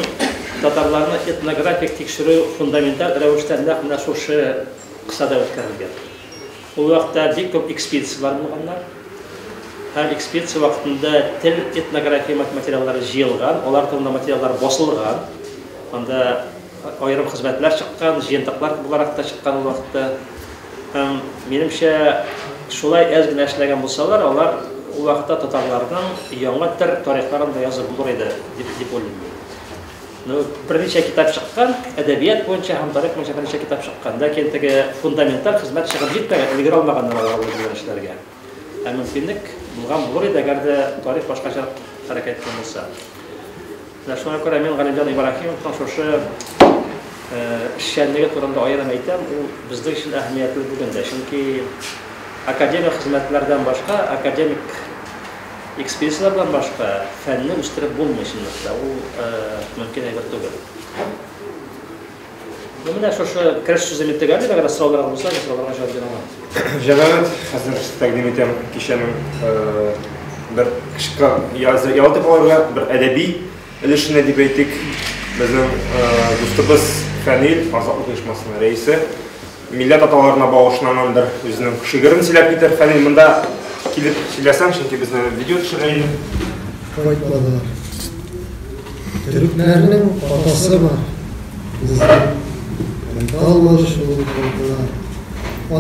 татарларны этнографик тикшерү фундаменталь рәвештә нәкъ менә шушы кысада үткәрелгән. Ул вакытта бик күп экспедицияләр булганнар. Һәм экспедиция вакытында тел этнография материаллары җыелган, алар турында материаллар басылган. Анда аерым хезмәтләр чыккан, җыентыклар буларак та чыккан ул вакытта. Һәм минемчә, шулай әз генә эшләгән булсалар, алар ул вакытта татарларның яңа төр тарихларын да язып булыр иде, дип уйлыйм мин. Ну, берничә китап чыккан, әдәбият буенча һәм тарих буенча берничә китап чыккан. Ләкин теге фундаменталь хезмәт чыгып җитмәгән, өлгерә алмаганнар алар ул юнәлешләргә. Ә мөмкинлек булган булыр иде, әгәр дә тарих башкача хәрәкәт иткән булса. Менә шуңа күрә мин Галимҗан Ибраһимовның шушы эшчәнлеге турында аерым әйтәм, ул безнең өчен әһәмиятле бүген дә. Чөнки академик хезмәтләрдән башка, академик экспедицияләрдән башка фәнне үстереп булмый чынлыкта. Ул мөмкин әйбер түгел. Ну, менә шушы кереш сүзе мин төгәллим, әгәр сораулар булса, мин сорауларга җавап бирә алам. Җәмәгать, хәзер тәкъдим итәм кичәнең бер кышка ялтып алырга бер әдәби өлешенә дип әйтик. Безнең дустыбыз Фәнил, Азатлык оешмасының рәисе, милләт аталарына багышланган бер үзенең шигырен сөйләп китер. Фәнил, монда килеп сөйләсәң, чөнки безне видео төшерә иде. Кайтмадылар. Төрекләрнең атасы бар. Безнең кайта алмады шул кайттылар.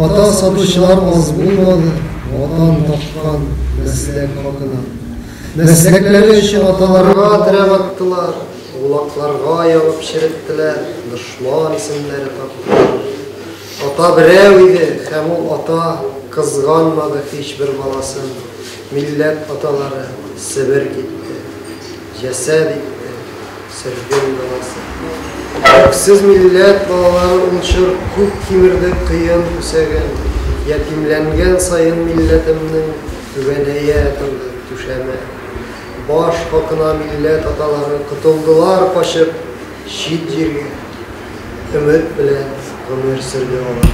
Ата сатучылар аз булмады, ватан тапкан мәсләк хакына. Мәсләкләре өчен аталарга терәп аттылар, улакларга ягып череттеләр, дошман исемнәре тактылар. Ата берәү иде, һәм ул ата кызганмады һичбер баласын. Милләт аталары Себер китте, җәсәд итте сөрген баласы. Үксез милләт балалары ул чор күп кимерде кыен күсәген. Ятимләнгән саен милләтемнең түбәнәя торды түшәме. Баш хакына милләт аталары котылдылар качып чит җиргә. Өмет белән гомер сөрде алар.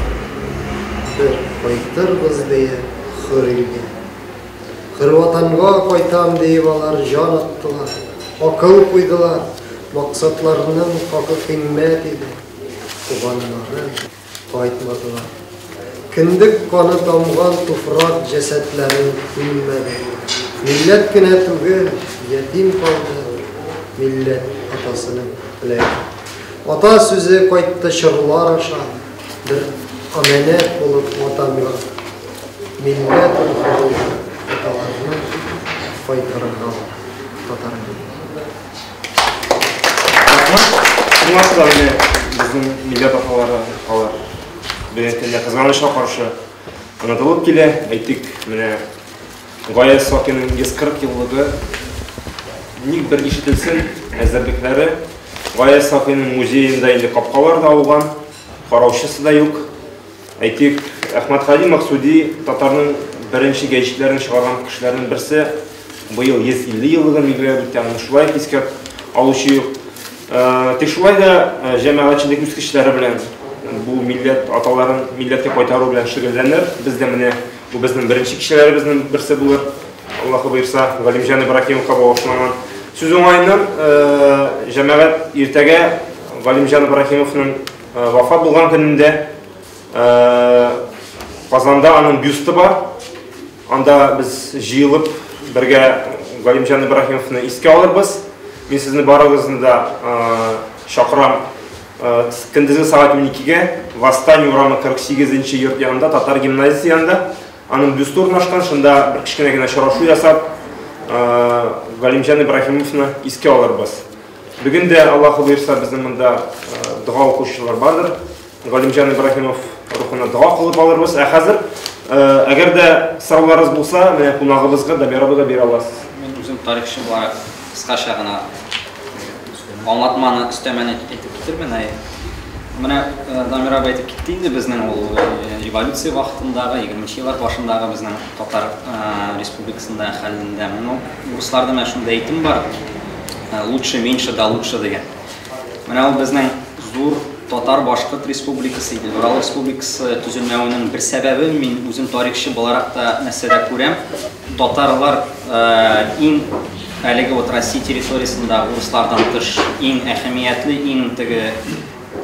Бер кайтырбыз диеп хөр илгә. Хөр ватанга кайтам диеп алар җан аттылар, акыл куйдылар. Максатларының хакы кыйммәт иде. Туганнары кайтмадылар. Кендек каны тамган туфрак җәсәдләрен күммәде. Милләт кенә түгел, ятим калды милләт атасының теләге. Ата сүзе кайтты чорлар аша, бер амәнәт булып ватанга. Милләт рухы булды аталарны кайтарырга татарга. Рәхмәт. Шуңа күрә безнең милләт аталары алар бүгенге көндә кызганычка каршы онытылып килә. Әйтик, менә Гаяз Исхакыйның 140 еллыгы ник бер ишетелсен, әзерлекләре. Гаяз Исхакыйның музеенда инде капкалар да ауган, караучысы да юк. Әйтик, Әхмәтһади Максуди, татарның беренче гәҗитләрен чыгарган кешеләрнең берсе, быел 150 еллыгын билгеләп үтә, аны шулай искә алучы юк. Тик шулай да җәмәгатьчелек үз көчләре белән бу милләт аталарын милләткә кайтару белән шөгыльләнер. Без дә менә бу безнең беренче кичәләребезнең берсе булыр. Аллаһы боерса, Галимҗан Ибраһимовка багышланган. Сүз уңаеннан, җәмәгать, иртәгә Галимҗан Ибраһимовның вафат булган көнендә Казанда аның бюсты бар. Анда без җыелып бергә Галимҗан Ибраһимовны искә алырбыз. Мин сезне барыгызны да чакырам. Көндезге сәгать 12-гә Восстание урамы 48 нче йорт янында, татар гимназиясе янында аның бюсты урнашкан. Шунда бер кечкенә генә очрашу ясап, Галимҗан Ибраһимовны искә алырбыз. Бүген дә, Аллаһы боерса, безнең монда дога укучылар бардыр. Галимҗан Ибраһимов рухына дога кылып алырбыз. Ә хәзер, әгәр дә сорауларыгыз булса, менә кунагыбызга, Дамир абыйга бирә аласыз. Мин үзем тарихчы буларак кыскача гына аңлатманы, өстәмәне әйтеп китермен. Менә Дамир абый әйтеп китте инде, безнең ул революция вакытындагы, 20 еллар башындагы безнең Татар республикасында хәлендә. Ну, урысларда менә шундый әйтем бар: лучше меньше да лучше дигән. Менә ул безнең зур Татар-Башкорт республикасы, Идел-Урал республикасы төзелмәвенең бер сәбәбе, мин үзем тарихчы буларак та нәрсәдә күрәм: татарлар иң әлеге вот Россия территориясендә урыслардан тыш иң әһәмиятле, иң теге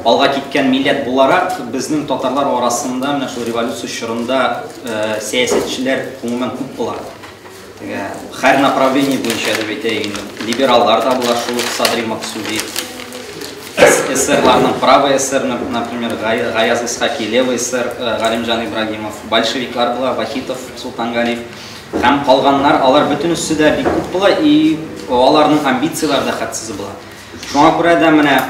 алга киткән милләт буларак, безнең татарлар арасында менә шул революция чорында сәясәтчеләр гомумән күп була. Теге һәр направление буенча дип әйтәйек инде. Либераллар да була, шул ук Садри Максуди. Эсерларның правый эсер, например, Гаяз Исхаки, левый эсер Галимҗан Ибрагимов, большевиклар була, Вахитов, Султангалиев һәм калганнар, алар бөтенесе дә бик күп була и аларның амбицияләре дә хәтсез була. Шуңа күрә дә менә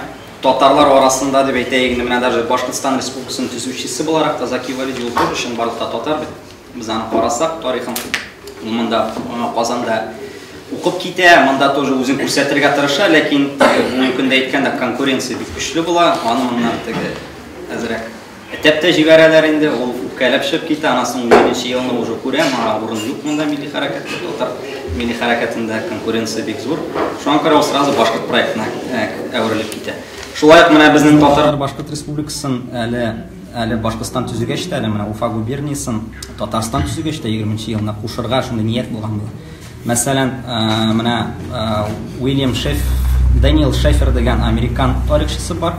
татарлар арасында дип әйтәйек инде, менә даже Башкортстан Республикасының төзүчесе буларак та Заки Вәлиди, ул тоже чынбарлыкта татар бит. Без аны карасак, тарихын, ул монда Казанда укып китә, монда тоже үзен күрсәтергә тырыша, ләкин бүгенге көндә әйткәндә, конкуренция бик көчле була, аны моннан теге әзрәк этәп тә җибәрәләр инде, ул үпкәләп чыгып китә, аннан соң 17 елны уже күрә, моңа урын юк монда милли хәрәкәттә, татар милли хәрәкәтендә конкуренция бик зур. Шуңа күрә ул сразу башкорт проектына әверелеп китә. Шулай ук менә безнең Татар Башкорт Республикасын әле Башкортстан төзегәч тә, әле менә Уфа губерниясын Татарстан төзегәч тә 20 елына кушырга шундый ният булган була. Мәсәлән, менә Уильям Шеф, Дэниел Шефер дигән американ тарихчысы бар.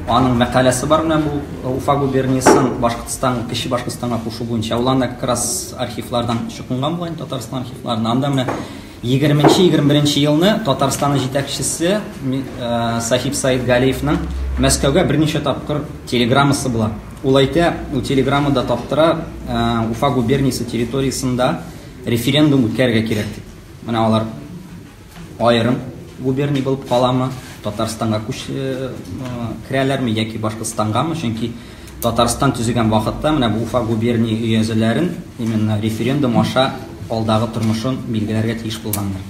Аның мәкаләсе бар менә бу Уфа губерниясын Башкортстан, Кече Башкортстанга кушу буенча. Ул анда как раз архивлардан чукынган була, Татарстан архивларынан. Анда менә 20-21 елны Татарстанның җитәкчесе Сахиб Саид Галиевның Мәскәүгә берничә тапкыр телеграммасы була. Ул әйтә, ул телеграммада таптыра, Уфа губерниясе территориясендә референдум үткәрергә кирәк дип. Менә алар аерым губерния булып каламы, Татарстанга күч керәләрме яки Башкортстангамы, чөнки Татарстан төзегән вакытта менә бу Уфа губерния өязеләрен именно референдум аша алдагы тормышын билгеләргә тиеш булганнар.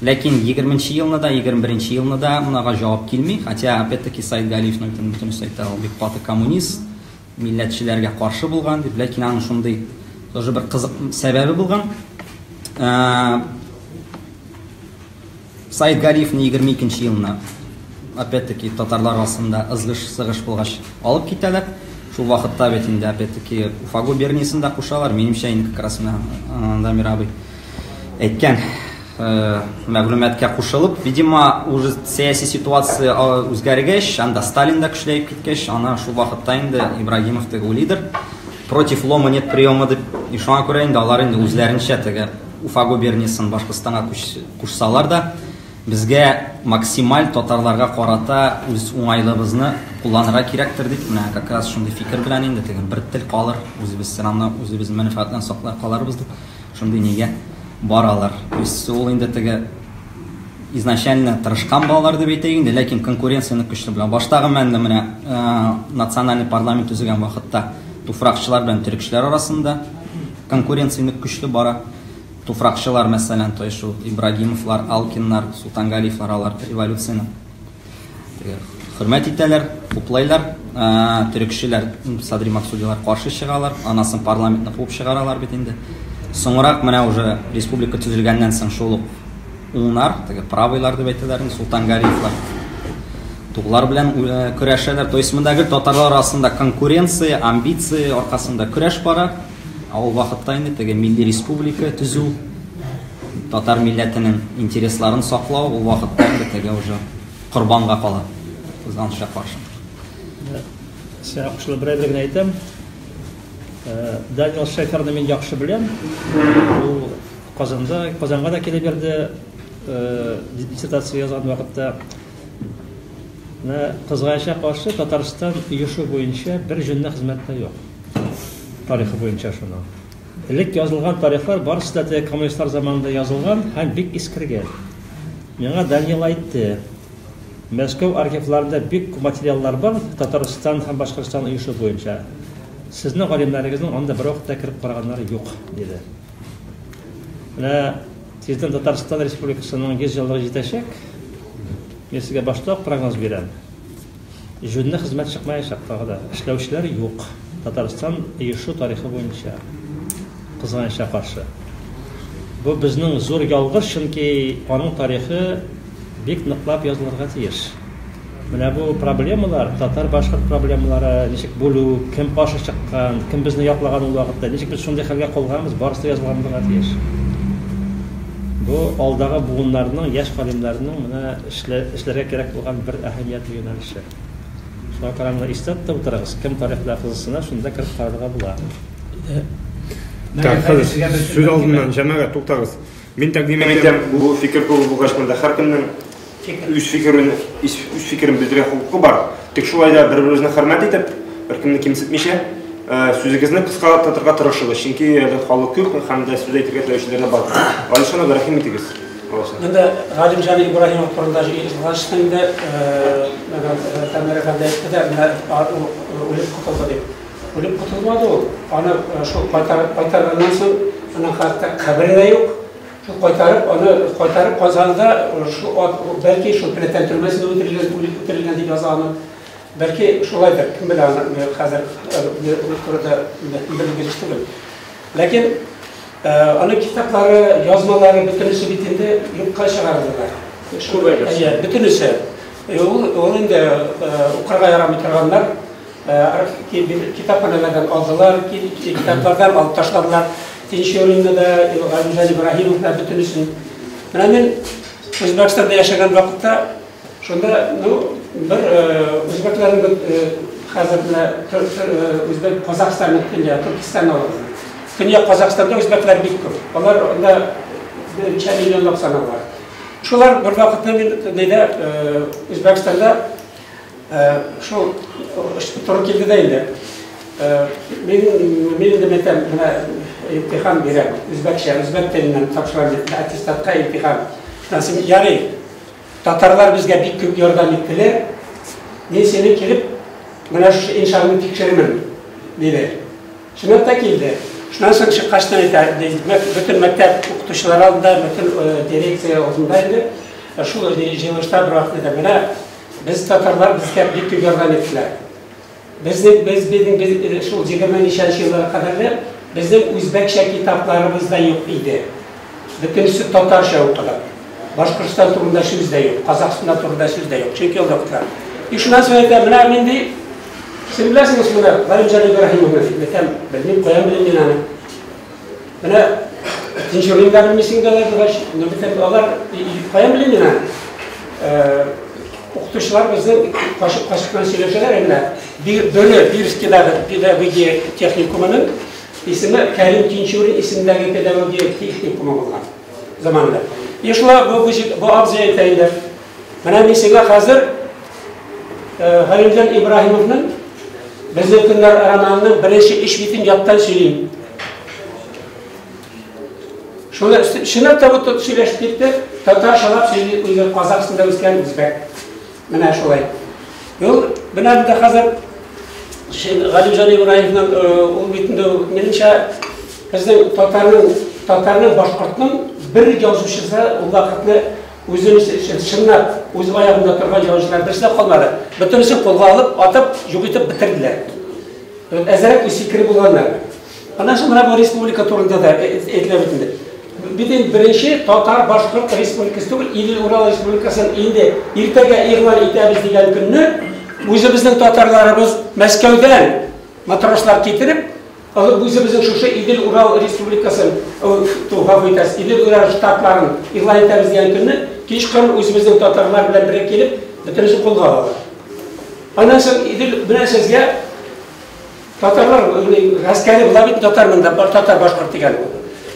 Ләкин 20 елны да, 21 елны да монага җавап килми, хотя опять-таки Саид Галиевның бөтенесе әйтә, ул бик каты коммунист, милләтчеләргә каршы булган дип, ләкин аның шундый тоже бер кызык сәбәбе булган. Саид Галиевны 22 елны опять-таки татарлар арасында ызгыш-сыгыш булгач алып китәләр. Шул вакытта бит инде опять-таки Уфа губерниясын да кушалар. Минемчә, инде как раз менә Дамир абый әйткән мәгълүматка кушылып, видимо, уже сәяси ситуация үзгәргәч, анда Сталин да көчләеп киткәч, ана шул вакытта инде Ибрагимов теге лидер, против лома нет приема дип, и шуңа күрә инде алар инде үзләренчә теге Уфа губерниясын Башкортстанга кушсалар да, безгә максималь татарларга карата үз уңайлыгыбызны кулланырга кирәктер дип, менә как раз шундый фикер белән инде теге бер тел калыр, үзебез все равно үзебезнең мәнфәгатьләрен саклап калырбыз дип, шундый нигә баралар. То есть ул инде теге изначально тырышкан балалар дип әйтәйек инде, ләкин конкуренцияне көчле белән. Баштагы мәнде менә национальный парламент төзегән вакытта Туфракчылар белән төрекчеләр арасында конкуренция нык көчле бара. Туфракчылар, мәсәлән, то есть шул Ибрагимовлар, Алкиннар, Султангалиевлар, алар революцияне хөрмәт итәләр, хуплайлар. Төрекчеләр, Садри Максудилар каршы чыгалар. Анасын парламентны куып чыгаралар бит инде. Соңрак менә уже республика төзелгәннән соң шул ук уңнар, теге правыйлар дип әйтәләр, Султангалиевлар туглар белән көрәшәләр. То есть монда гел татарлар арасында конкуренция, амбиция аркасында көрәш бара. Ә ул вакытта инде теге милли республика төзү, татар милләтенең интересларын саклау ул вакытта инде теге уже корбанга кала. Кызганычка каршы. Сиңа кушылып бер әйбер генә әйтәм. Даниэл Шеферны мин яхшы беләм. Ул Казанда, Казанга да килеп йөрде, диссертация язган вакытта. Менә кызганычка каршы Татарстан оешу буенча бер җүнле хезмәт тә юк. Тарихы буенча шуның. Элек язылган тарихлар барысы да теге коммунистлар заманында язылган һәм бик искергән. Миңа Даниэл әйтте, Мәскәү архивларында бик күп материаллар бар Татарстан һәм Башкортстан оешу буенча. Сезнең галимнәрегезнең анда бервакытта кереп караганнары юк, диде. Менә тиздән Татарстан Республикасының 100 еллыгы җитәчәк. Мин сезгә башта ук прогноз бирәм. Җүнле хезмәт чыкмаячак тагы да. Эшләүчеләр юк. Татарстан оешу тарихы буенча. Кызганычка каршы. Бу безнең зур ялгыш, чөнки аның тарихы бик ныклап язылырга тиеш. Менә бу проблемалар, татар-башкорт проблемалары, ничек бүлү, кем каршы чыккан, кем безне яклаган ул вакытта, ничек без шундый хәлгә калганбыз, барысы да язылган булырга тиеш. Бу алдагы буыннарның, яшь галимнәрнең менә эшләргә кирәк булган бер әһәмиятле юнәлеше. Шуңа күрә моны истә тотып утырыгыз, кем тарих белән кызыксына, шунда кереп карарга була. Так, хәзер сүз алдыннан, җәмәгать, туктагыз. Мин тәкъдим итәм, бу фикер клубы булгач, монда һәркемнең үз фикерен, үз фикерен белдерә хокукы бар. Тик шулай да бер-беребезне хөрмәт итеп, беркемне кимсетмичә, сүзегезне кыска тотырга тырышыгыз. Чөнки әле халык күп һәм дә сүз әйтергә теләүчеләр дә бар. Алишан абый, рәхим итегез. Монда Галимҗан Ибраһимов турында язылгач инде, Тәмир әфәнде әйтте дә, менә үлеп котылды дип. Үлеп котылмады ул. Аны шул кайтарып кайтарганнан соң, аның хәтта кабере дә юк. Шул кайтарып, аны кайтарып Казанда шул бәлки шул Пләтән төрмәсендә үтерелгән, үлеп үтерелгән дип яза аны. Бәлки шулайдыр, кем белә аны хәзер ул турыда белгеч түгел. Ләкин аның китаплары, язмалары бөтенесе бит инде юкка чыгарылдылар. Әйе, бөтенесе. Ул инде укырга ярамый торганнар китапханәләрдән алдылар, китаплардан алып ташладылар. Тинчуринны да, Галимҗан Ибраһимов да бөтенесен. Менә мин Үзбәкстанда яшәгән вакытта шунда, ну, бер үзбәкләрнең хәзер менә Үзбәк Казахстанның көньяк Төркестан алыгыз. Көньяк Казахстанда үзбәкләр бик күп. Алар анда ничә миллионлап саналар. Шулар бер вакытта мин нидә Үзбәкстанда шул туры килде дә инде. Мин инде мәйтәм, менә имтихан бирәм, үзбәкчә, үзбәк теленнән тапшырам аттестатка имтихан. Шуннан соң, ярый, татарлар безгә бик күп ярдәм иттеләр. Мин сине килеп, менә шушы иншаңны тикшерермен, диде. Чынлап та килде. Шуннан соң чыккачтан әйтә, бөтен мәктәп укытучылары алдында, бөтен дирекция алдында инде, шул җыелышта бер вакыт әйтә, менә без татарлар безгә бик күп ярдәм иттеләр. Безнең, без, безнең, без, шул 20 ничәнче елларга кадәрле безнең үзбәкчә китапларыбыз да юк иде. Бөтенесе татарча укыдык. Башкортстан турында сүз дә юк, Казахстан турында сүз дә юк, чөнки ул вакытта. И шуннан соң әйтә, менә мин ди, сез беләсеңме моны, Галимҗан Ибраһимовны дип, әйтәм, белмим, каян белим мин аны. Менә Тинчурин да белмисең дә булгач, ну бит алар каян белим мин аны. Укытучылар безнең кашык-кашык белән сөйләшәләр, менә Бөре Бирскидагы педагогия техникумының исеме Кәрим Тинчурин исемендәге педагогия техникумы булган заманында. И шулай бу абзый әйтә инде. Менә мин сиңа хәзер Галимҗан Ибраһимовның Безнең көннәр романының беренче өч битен яттан сөйлим. Шуны чынлап та бу сөйләшеп китте. Татарчалап сөйли, үзе Казахстанда үскән үзбәк. Менә шулай. Ул менә монда хәзер Галимҗан Ибраһимовның ул бит инде, минемчә, безнең татарның, башкортның бер язучысы ул вакытны үзен чынлап үз аягында торган язучылар берсе дә калмады. Бөтенесен кулга алып, атып, юк итеп бетерделәр. Әзрәк үз фикере булганнар. Аннан соң менә бу республика турында да әйтелә бит инде. Бит инде беренче татар-башкорт республикасы түгел, Идел-Урал республикасын инде иртәгә игълан итәбез дигән көнне үзебезнең татарларыбыз Мәскәүдән матрослар китереп, алып үзебезнең шушы Идел-Урал республикасын, гафу итәсез, Идел-Урал штатларын игълан итәбез дигән көнне кичкырын үзебезнең татарлар белән бергә килеп, бөтенесен кулга алалар. Аннан соң Идел менә сезгә татарлар гаскәре була бит, татар монда, татар башкорт дигән.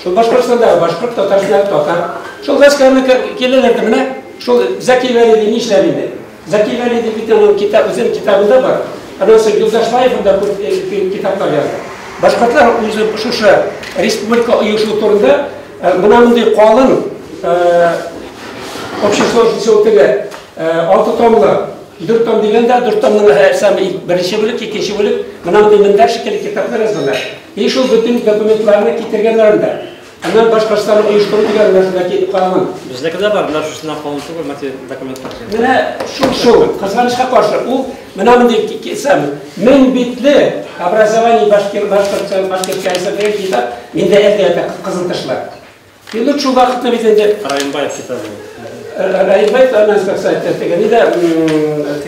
Шул Башкортстандагы башкорт, Татарстандагы татар. Шул гаскәрне киләләр дә менә шул Зәки Вәлиди нишләп инде? Зәки Вәлиди бит аның китап, үзенең китабында бар. Аннан соң Юлдашбаев да күп китаплар язды. Башкортлар үзе шушы республика оешу турында менә мондый калын общей сложности теге 6 томлы, 4 том дигәндә, 4 томның һәм беренче бүлек, икенче бүлек, менә мондый мендәр шикелле китаплар язганнар. И шул бөтен документларны китергәннәр анда. Аннан Башкортстанны оештыру дигән нәрсә калган. Безнеке дә бар, менә шушыннан калын түгел, документлар. Менә шул, кызганычка каршы, ул менә мондый кисәм, 1000 битле образование Башкортстан, Башкирская ССР китап, миндә әле дә кызыл тышлы. Инде шул вакытта бит инде Раимбаев китабы. Раимбаев, аннан соң теге ни дә,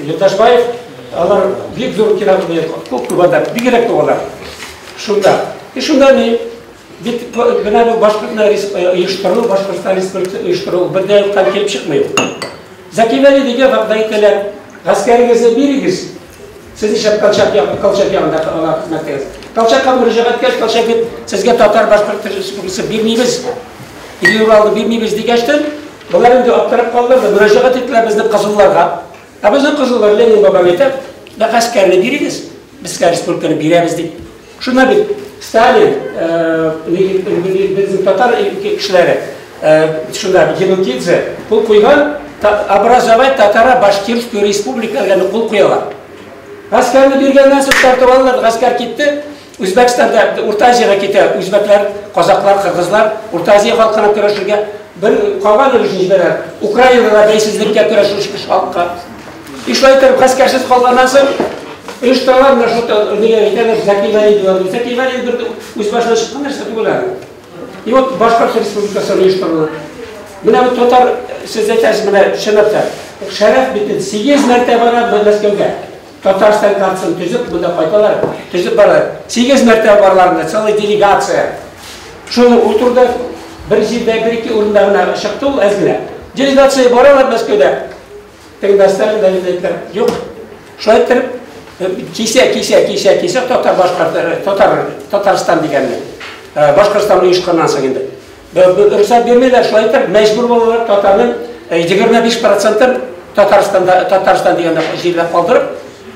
Юлдашбаев, алар бик зур китап, күп күп анда, бигрәк күп алар. Шунда. И шунда ни бит менә бу башкортны оештыру, Башкортстан республикасы оештыру бер дә юктан килеп чыкмый. Зәки Вәлидигә вәгъдә итәләр, гаскәрегезне бирегез. Сез нишләп Колчак ягында хезмәт итәсез? Колчакка мөрәҗәгать иткәч, Колчак бит сезгә татар башкорт республикасы бирмибез, Идел-Уралны бирмибез дигәчтен, болар инде аптырап калдылар да мөрәҗәгать иттеләр безнең кызылларга. Ә безнең кызыллар Ленин бабам әйтә, гаскәрне бирегез, безгә республиканы бирәбез дип. Шунда бит Сталин, безнең татар кешеләре, шунда Енукидзе кул куйган, образовать татаро-башкирскую республику дигән кул куялар. Гаскәрне биргәннән соң тартып алалар, гаскәр китте. Үзбәкстанда, Урта Азиягә китә, үзбәкләр, казаклар, кыргызлар Урта Азия халкына көрәшергә бер калган өлешен җибәрәләр. Украинада да бәйсезлеккә көрәшүче халыкка. И шулай итеп гаскәрсез калганнан соң оештыралар менә шул нигә әйтәләр, Зәки Вәлиди. Зәки Вәлиди бер үз башына чыккан нәрсә түгел әле. И вот Башкорт республикасын оештырды. Менә бу татар, сез әйтәсез, менә чынлап та, Шәрәф бит 8 мәртәбә бара Мәскәүгә. Татарстан картасын төзеп, монда кайталар, төзеп баралар. 8 мәртәбә баралар, целая делегация. Шуны ул турыда бер җирдә, бер-ике урында гына чыкты ул әз генә. Делегация баралар Мәскәүдә. Тегендә Сталин да әйттеләр, юк. Шулай итеп, кисә, татар башкорт, татар, Татарстан дигәнне. Башкортстан оешканнан соң инде. Рөхсәт бирмиләр, шулай итеп, мәҗбүр булалар татарның 25% Татарстанда, Татарстан дигәндә җирләп калдырып,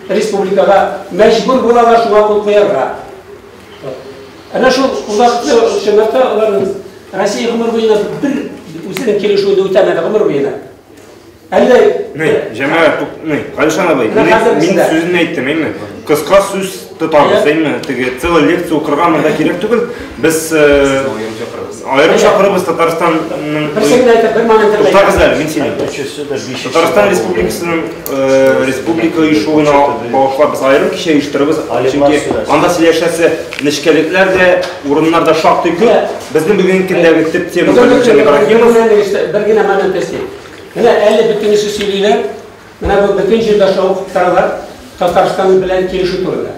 республикага мәҗбүр булалар шуңа кул куярга. Әнә шул вакытта чынлап та аларның Россия гомер буена бер үзенең килешүен үтәмәде гомер буена. Әллә Ни, җәмәгать, ни, Галишан абый, мин сүзен әйттем, әйме? Кыска сүз тотабыз, әйме? Теге целая лекция укырга монда кирәк түгел. Без аерым чакырыбыз Татарстанның Берсе генә әйтеп, бер момент Туктагыз әле, мин сөйлим. Татарстан Республикасының республика оешуына багышлап без аерым кичә оештырабыз, чөнки анда сөйләшәсе нечкәлекләр дә, урыннар да шактый күп. Безнең бүгенге көндәге төп тема Галимҗан Ибраһимов. Бер генә момент өстим. Менә әле бөтенесе сөйлиләр, менә бу бөтен җирдә шау куптаралар Татарстан белән килешү турында.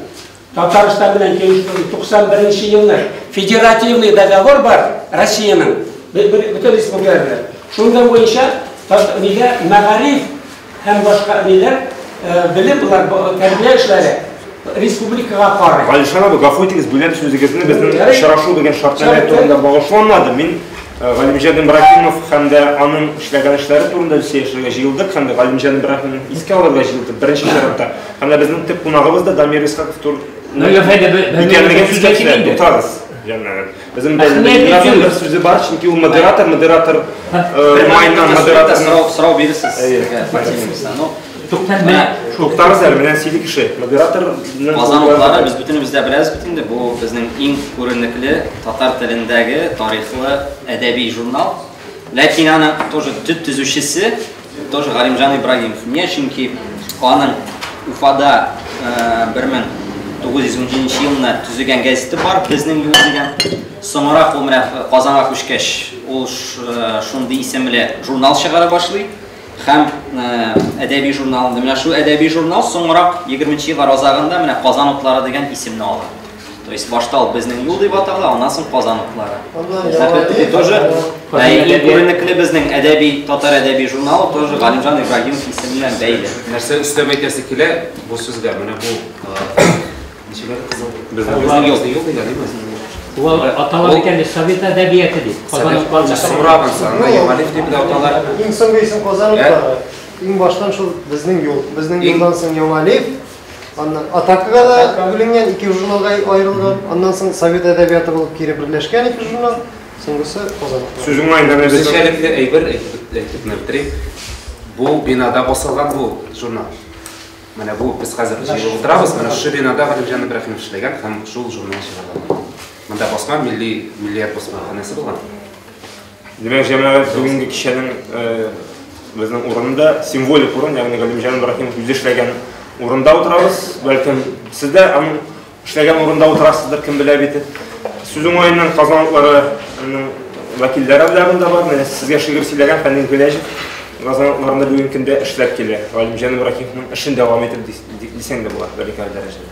Татарстан белән килешү турында 91 елны федеративный договор бар Россиянең бөтен республикалар белән. Шунда буенча нигә мәгариф һәм башка ниләр белем булар тәрбия эшләре республикага карый. Галишан абый, гафу итегез, бүләм сүзегезне, безнең очрашу дигән шартнамә турында багышланмады. Мин Галимҗан Ибраһимов һәм дә аның эшләгән эшләре турында сөйләшергә җыелдык, һәм дә Галимҗан Ибраһимовны искә алырга җыелдык беренче чиратта. Һәм дә безнең төп кунагыбыз да Дамир Исхаков икәнлеген искә төшерә. Туктагыз, җәмәгать. Безнең бер сүзе бар, чөнки ул модератор, модератор уңаеннан модератор сорау бирерсез. Туктан менә Туктагыз әле, менә сөйли кеше. Модератор Казан утлары без бөтенебез дә беләбез бит инде, бу безнең иң күренекле татар телендәге тарихлы әдәби журнал. Ләкин аның тоже төп төзүчесе тоже Галимҗан Ибрагимов. Ни чөнки аның Уфада 1917 елны төзегән газеты бар, Безнең юл дигән. Соңрак ул менә Казанга күчкәч, ул шундый исемле журнал чыгара башлый. Һәм әдәби журнал. Менә шул әдәби журнал соңрак 20 еллар азагында менә Казан утлары дигән исемне ала. То есть башта ул Безнең юл дип атала, аннан соң Казан утлары. Опять-таки тоже иң күренекле безнең әдәби татар әдәби журналы тоже Галимҗан Ибрагимов исеме белән бәйле. Нәрсә өстәп әйтәсе килә бу сүзгә, менә бу ничек әле кызыл? Безнең юл. Юл дигән, димме? Ул атала бит әле совет әдәбияты дип. Казан утлары. Соңрак аны Яңалиф дип тә аталар. Иң соңгы исем Казан утлары. Иң баштан шул Безнең юл. Безнең юлдан соң Яңалиф. Аннан Атакага да бүленгән, ике журналга аерылган. Аннан соң Совет әдәбияты булып кире берләшкән ике журнал. Соңгысы Казан утлары. Сүз уңаенда менә без Үзенчәлекле әйбер әйтеп бетерим. Бу бинада басылган бу журнал. Менә бу без хәзер җыелып утырабыз. Менә шушы бинада Галимҗан Ибраһимов эшләгән һәм шул журнал чыгарган. Монда басма милли миллият басмаханәсе булган. Димәк, җәмәгать бүгенге кичәнең безнең урынында символик урын, ягъни Галимҗан Ибраһимов үзе эшләгән урында утырабыз. Бәлкем сез дә аның эшләгән урында утырасыздыр, кем белә бит. Сүз уңаеннан Казан утларының вәкилләре дә монда бар. Менә сезгә шигырь сөйләгән Фәнил Гыйләҗев Казан утларында бүгенге көндә эшләп килә. Галимҗан Ибраһимовның эшен дәвам итеп дисәң дә була, берникадәр дәрәҗәдә.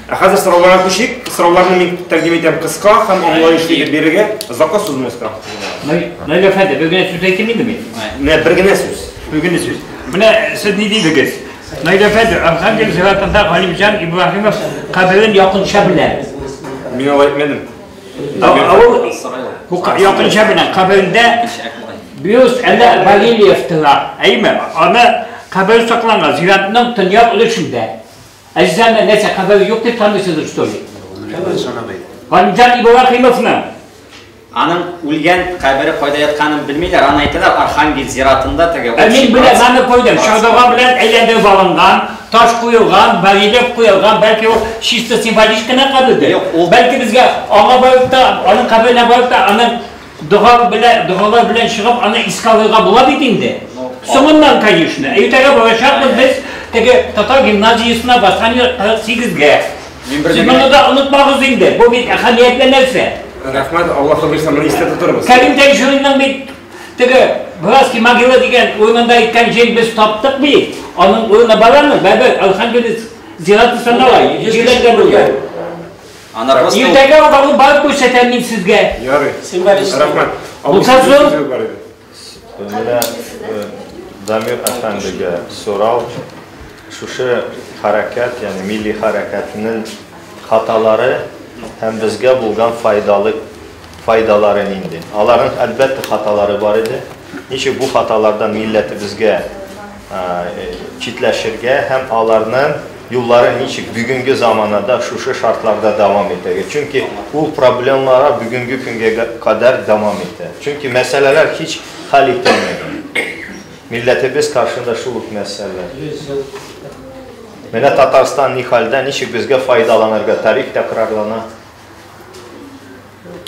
Ә хәзер сорауларга күчик. Сорауларны мин тәкъдим итәм кыска һәм аңлаешлы итеп бирергә. Озакка сузмаска. Наил әфәнде, бер генә сүз әйтим инде мин. Менә бер генә сүз. Бер генә сүз. Менә сез ни дидегез? Наил әфәнде, Архангел зиратында Галимҗан Ибраһимов каберен якынча белә. Мин алай әйтмәдем. Ул якынча белә, каберендә бюст әллә барельеф тора. Әйме? Аны кабер сакланган зиратның төньяк өлешендә. Ә сез аны нәрсә кабере юк дип таныйсыз, что ли? Галимҗан Ибраһимовны. Аның үлгән кабере кайда ятканын белмиләр. Аны әйтәләр Архангел зиратында теге. Ә мин беләм, аны куйдым. Чардуган белән әйләндереп алынган, таш куелган, барельеф куелган, бәлки ул чисто символик кына кабердер. Бәлки безгә аңа барып та, аның каберенә барып та, аның дога белән, догалар белән чыгып, аны искә алырга була бит инде. Соңыннан, конечно. Иртәгә барачакбыз без теге татар гимназиясенә Басанья 48-гә. Сез моны да онытмагыз инде. Бу бит әһәмиятле нәрсә. Рәхмәт, Аллаһ бирсә, моны истә тотырбыз. Кәрим Тәншуринның бит теге Братский могила дигән урынында әйткән җир без таптык бит. Аның урыны бар аның, бәбер Архангелец зираты санала, җирләнгән булган. Иртәгә аны барып күрсәтәм мин сезгә. Ярый. Рәхмәт. Булса соң? Менә Дамир әфәндегә сорау. Шушы хәрәкәт, ягъни милли хәрәкәтнең хаталары һәм безгә булган файдалы файдалары нинди? Аларның әлбәттә хаталары бар иде. Ничек бу хаталардан милләтебезгә читләшергә һәм аларның юллары ничек бүгенге заманада шушы шартларда дәвам итәргә? Чөнки ул проблемалар бүгенге көнгә кадәр дәвам итә. Чөнки мәсьәләләр һич хәл ителмәгән. Милләтебез каршында шул ук мәсьәләләр. Менә Татарстан ни хәлдә, ничек безгә файдаланырга, тарих тәкрарлана.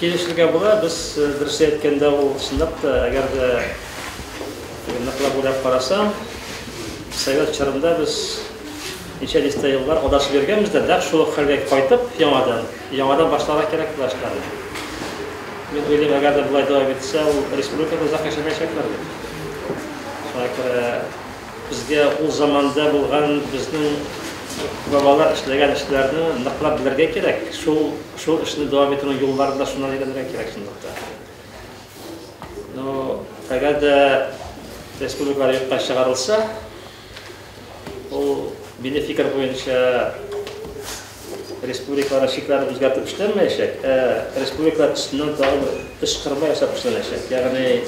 Килешергә була, без дөрес әйткәндә ул чынлап та, әгәр дә ныклап уйлап карасаң, совет чорында без ничә дистә еллар адашып йөргәнбез дә, нәкъ шул ук хәлгә кайтып, яңадан, яңадан башларга кирәк була эшләрне. Мин уйлыйм, әгәр дә болай дәвам итсә, ул республикада озак яшәмәячәкләр бит. Шуңа күрә безгә ул заманда булган безнең бабалар эшләгән эшләрне ныклап белергә кирәк. Шул шул эшне дәвам итүнең юлларын да шуннан өйрәнергә кирәк чынлыкта. Но әгәр дә республикалар юкка чыгарылса, ул минем фикер буенча республикалар чикләрен үзгәртеп эшләнмәячәк, ә республикалар өстеннән тагын бер эш кырма ясап эшләнәчәк. Ягъни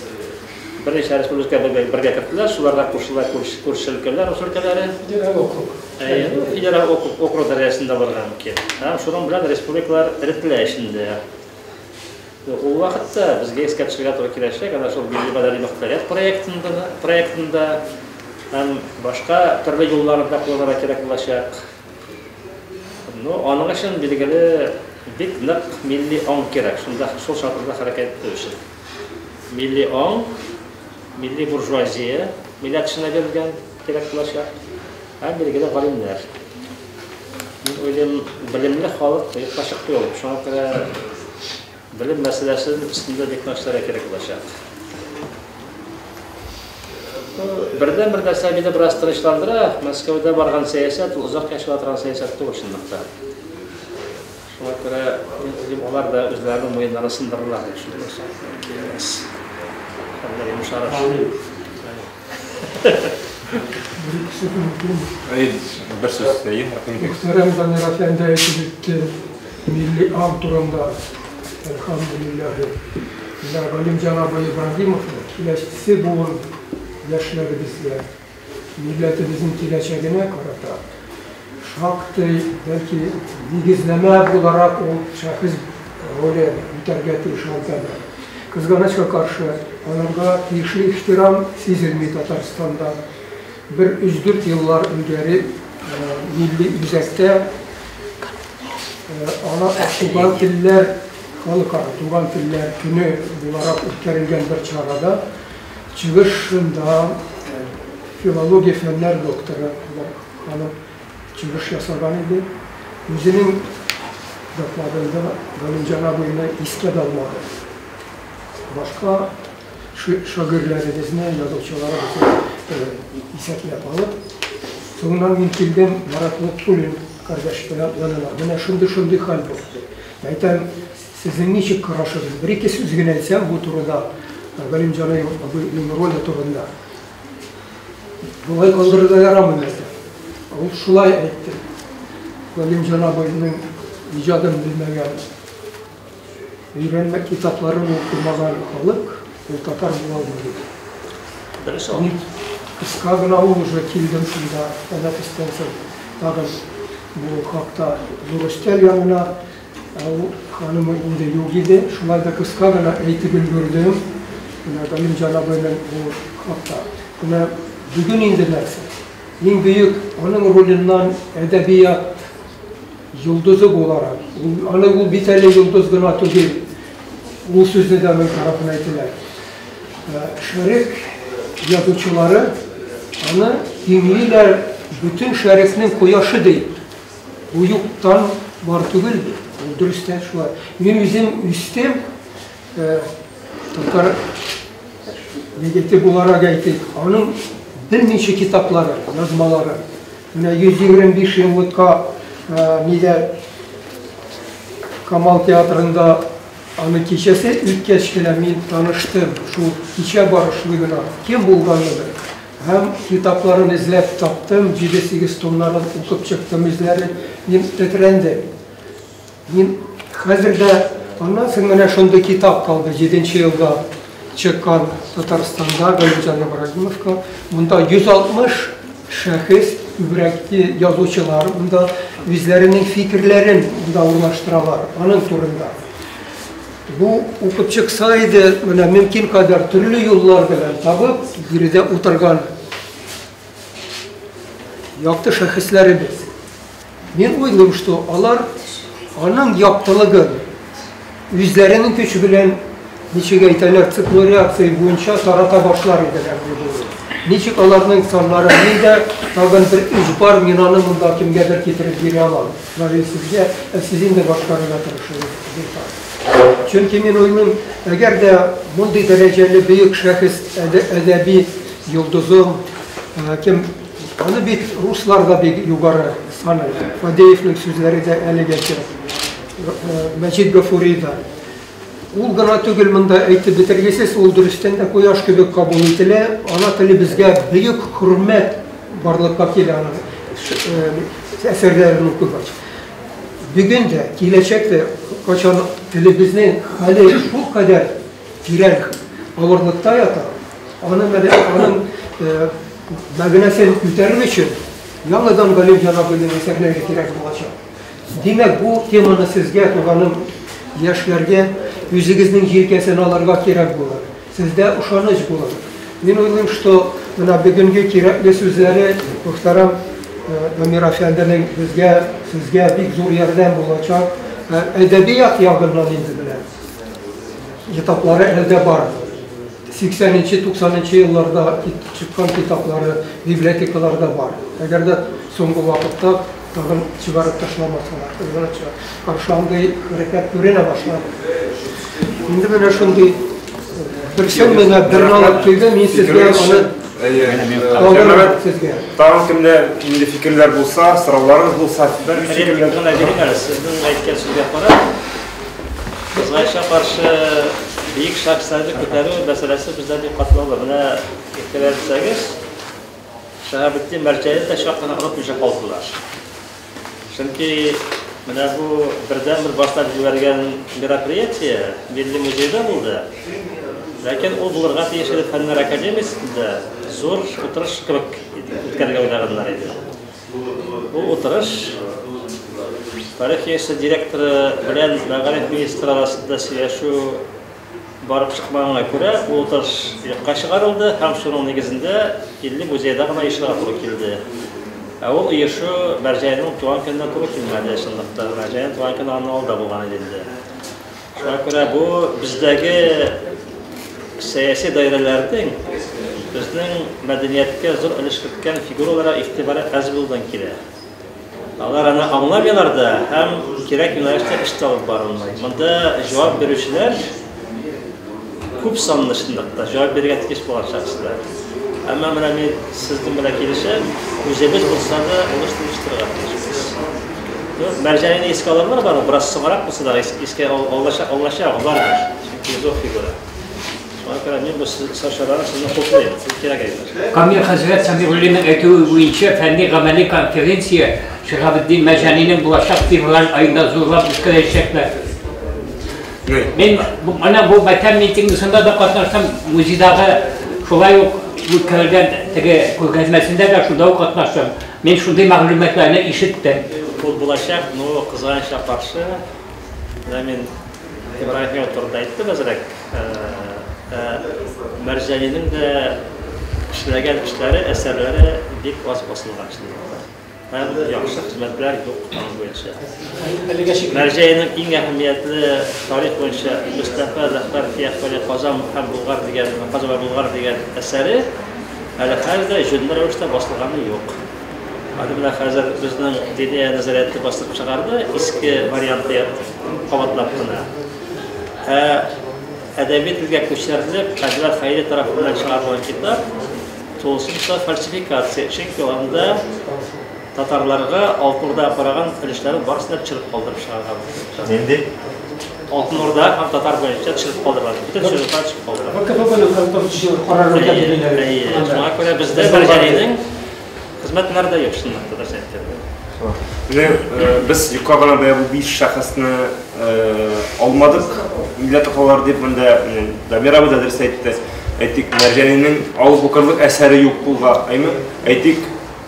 берничә республика бергә кертелә, шуларга кушыла күрше өлкәләр, рус өлкәләре. Федераль округ. Федераль округ, округ дәрәҗәсендә булырга мөмкин. Һәм шуның белән республикалар эретелә эчендә. Ул вакытта безгә искә төшерергә туры киләчәк, ана шул Милли мәдәни мохтарият проектында, Һәм башка төрле юлларны да кулланырга кирәк булачак. Ну, аның өчен билгеле бик нык милли аң кирәк, шунда шул шартларда хәрәкәт итү өчен. Милли аң, милли буржуазия, милләт эшенә бирелгән кирәк булачак. Һәм билгеле галимнәр. Мин уйлыйм, белемле халык юкка чыкты ул. Шуңа күрә белем мәсьәләсен өстендә бик нык эшләргә кирәк булачак. Бердән-бер нәрсә мине бераз тынычландыра, Мәскәүдә барган сәясәт, ул озак яшәп торган сәясәт түгел чынлыкта. Шуңа күрә мин уйлыйм, алар да үзләренең муеннарын сындырырлар дип шундый бераз хәлләр йомшарыр. Бер сүз әйе. Мөхтәрәм Дамир әфәнде әйтеп үтте, милли аң турында, әлхәмдүлилләһи. Менә Галимҗан абый Ибраһимовның киләсе буын яшьләребезгә, милләтебезнең киләчәгенә карата шактый, бәлки, нигезләмә буларак ул шәхес роле үтәргә тиеш анда. Кызганычка каршы, аларга тиешле ихтирам сизелми Татарстанда. Бер 3-4 еллар элгәре милли үзәктә ана туган телләр, халыкара туган телләр көне буларак үткәрелгән бер чарада чыгышында филология фәннәр докторы ханым чыгыш ясаган иде. Үзенең докладында Галимҗан абыйны искә дә алмады. Башка шагыйрьләребезне, язучыларыбызны исәпләп алып, соңыннан мин килдем Марат Лотфуллин кардәш янына. Менә шундый-шундый хәл булды. Әйтәм, сезнең ничек карашыгыз? Бер-ике сүз генә әйтсәм бу турыда, Галимҗан абыйның роле турында. Болай калдырырга ярамый әйтәм. Ул шулай әйтте. Галимҗан абыйның иҗадын белмәгән, өйрәнмә китапларын укымаган халык, ул татар була алмый диде. Мин кыска гына ул уже килдем шунда, тәнәфестән соң тагын бу хакта зур өстәл янына, ул ханымы инде юк иде, шулай да кыска гына әйтеп өлгердем. Менә Галимҗан абыйның бу хакта. Менә бүген инде нәрсә? Иң бөек аның роленнан әдәбият йолдызы буларак. Аны ул бит әле йолдыз гына түгел. Ул сүзне дә аның тарафына әйтелә. Шәрык язучылары аны тиңлиләр бөтен шәрыкның кояшы ди. Бу юктан бар түгел. Ул дөрестән шулай. Мин үзем үстем, татар егете буларак әйтик, аның берничә китаплары, язмалары. Менә 125 еллыкка нидә Камал театрында аны кичәсе үткәч кенә мин таныштым, шул кичә барышлы гына кем булганлыгы. Һәм китапларын эзләп таптым, 7-8 томнарын укып чыктым үзләрен. Мин тетрәндем. Мин хәзер дә аннан соң менә шундый китап калды, 7 елда чыккан Татарстанда Галимҗан Ибраһимовка. Монда 160 шәхес, күбрәк язучылар, монда үзләренең фикерләрен монда урнаштыралар аның турында. Бу укып чыкса иде, менә мөмкин кадәр төрле юллар белән табып, биредә утырган якты шәхесләребез. Мин уйлыйм, что алар аның яктылыгын үзләренең көче белән, ничек әйтәләр, циклы реакция буенча тарата башлар иделәр дип уйлыйм. Ничек аларның саннары, мин дә тагын бер өч бар, мин аны монда кемгәдер китереп бирә алам. Равил сезгә, сез инде башкарырга тырышыгыз, зинһар. Чөнки мин уйлыйм, әгәр дә мондый дәрәҗәле бөек шәхес әдәби йолдызы, кем аны бит руслар да бик югары саный. Фадеевның сүзләре дә әлегәчә, Мәҗит Гафури да. Ул гына түгел, монда әйтеп бетергесез, ул дөрестән дә кояш кебек кабул ителә. Ана телебезгә бөек хөрмәт барлыкка килә аның әсәрләрен укыгач. Бүген дә, киләчәктә кайчан телебезнең хәле шул кадәр тирән авырлыкта ята, аны аның мәгънәсен күтәрер өчен яңадан Галимҗан абыйның әсәрләре кирәк булачак. Димәк, бу теманы сезгә, туганым яшьләргә, үзегезнең җилкәсен алырга кирәк булыр. Сездә ышаныч булыр. Мин уйлыйм, что Менә бүгенге кирәкле сүзләре мөхтәрәм Дамир әфәнденең безгә, сезгә бик зур ярдәм булачак. Әдәбият ягыннан инде менә китаплары әлдә бар. 80-90 елларда чыккан китаплары библиотекаларда бар. Әгәр дә соңгы вакытта тагын чыгарып ташламасалар, кызганычка каршы андый хәрәкәт күренә башлады. Инде менә шундый берсен менә бер алып килде, мин сезгә аны калдырам сезгә. Тагын кемдә инде фикерләр булса, сорауларыгыз булса, бер фикерләр генә бирик әле. Сезнең әйткән сүзгә карап, кызганычка каршы бөек шәхесләрне күтәрү мәсьәләсе бездә бик катлаулы. Менә игътибар итсәгез, Шәһабетдин Мәрҗани дә чак кына онытмыйча калдылар. Чөнки менә бу бердәнбер башлап җибәргән мероприятие Милли музейда булды. Ләкин ул булырга тиеш иде Фәннәр академиясендә зур утырыш кебек үткәрергә уйлаганнар иде. Бу утырыш тарих киңәше директоры белән мәгариф министры арасында сөйләшү барып чыкмаганга күрә, ул утырыш юкка чыгарылды һәм шуның нигезендә Милли музейда гына оешырга туры килде. Ә ул оешу Мәрҗанинең туган көненә туры килмәде, чынлыкта. Мәрҗанинең туган көне аннан алда булган иде инде. Шуңа күрә бу бездәге сәяси даирәләрнең безнең мәдәнияткә зур өлеш керткән фигураларга игътибары әз булудан килә. Алар аны аңламыйлар да һәм кирәк юнәлештә эш тә алып барылмый. Монда җавап бирүчеләр күп санлы чынлыкта, җавап бирергә тиеш булган шәхесләр. Әмма менә мин сезнең белән килешәм, үзебез булса да ул эшне оештырырга тиешбез. Мәрҗанины искә алырлар барыбер, бераз соңрак булса да искә алыначак, алыначак барыбер. Чөнки зур фигура. Шуңа күрә мин бу чараны сезне хуплыйм, бу кирәк әйбер. Камил хәзрәт Сәмигуллинның әйтүе буенча, фәнни-гамәли конференция Шиһабетдин Мәрҗанинең булачак февраль аенда зурлап үткәрәчәкләр. Мин менә бу матәм митингысында да катнаштым, музейдагы шулай ук үткәрелгән теге күргәзмәсендә дә шунда ук катнаштым. Мин шундый мәгълүматларны ишеттем. Ул булачак, но кызганычка каршы, менә мин Ибраһимов турында әйттем әзрәк. Мәрҗанинең дә эшләгән эшләре, әсәрләре бик аз басылган чынлыкта. Һәм яхшы хезмәтләр юк аның буенча. Мәрҗанинең иң әһәмиятле тарих буенча Мөстәфа Зәфәр фи әхвали Казан һәм Болгар дигән, Казан вә Болгар дигән әсәре әле хәзер дә җөнле рәвештә басылганы юк. Аны менә хәзер безнең Диния нәзарәте бастырып чыгарды, иске варианты кабатлап кына. Ә әдәби телгә күчерелеп, Әнвәр Хәйри тарафыннан чыгарылган китап тулысынча фальсификация, чөнки анда татарларга Алтын Урдага караган өлешләрен барысын да төшереп калдырып чыгарган. Нинди? Алтын Урда һәм татар буенча төшереп калдырган. Бөтен сюжетлар төшереп калдырган. ВКПБның 49 ел карары үтә диләр. Әйе, шуңа күрә бездә Мәрҗанинең хезмәтләре дә юк чынлыкта дөрес әйткәндә. Менә без юкка гына бая бу 5 шәхесне алмадык, милләт акыллары дип монда Дамир абый да дөрес әйтте. Әйтик, Мәрҗанинең алып укырлык әсәре юк кулга, әйме? Әйтик,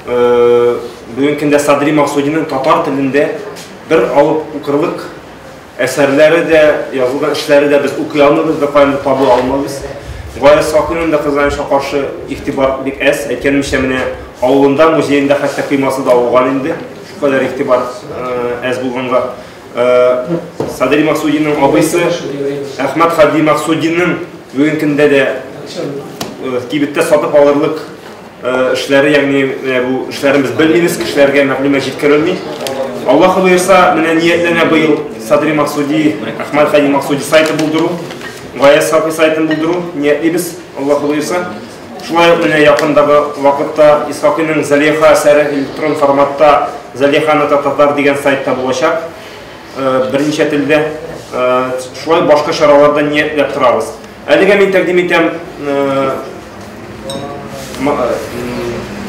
бүгенге көндә Садри Максудиның татар телендә бер алып укырлык әсәрләре дә, язылган эшләре дә без укый алмыйбыз, бер каян да таба алмыйбыз. Гаяз Исхакыйның да кызганычка каршы игътибар бик әз. Әйткәнемчә, менә авылында, музеенда хәтта коймасы да ауган инде. Шулкадәр игътибар әз булганга. Садри Максудиның абыйсы Әхмәт Хади Максудиның бүгенге көндә дә кибеттә сатып алырлык эшләре, ягъни менә бу эшләрен без белмибез, кешеләргә мәгълүмат җиткерелми. Аллаһ боерса, менә ниятләнә быел Садри Максуди, Әхмәт Хади Максуди сайты булдыру, Гаяз Исхакый сайтын булдыру ниятлибез, Аллаһ боерса. Шулай ук менә якындагы вакытта Исхакыйның Зәлиха әсәре электрон форматта Зәлиха татар дигән сайтта булачак. Берничә телдә. Шулай башка чараларда ниятләп торабыз. Әлегә мин тәкъдим итәм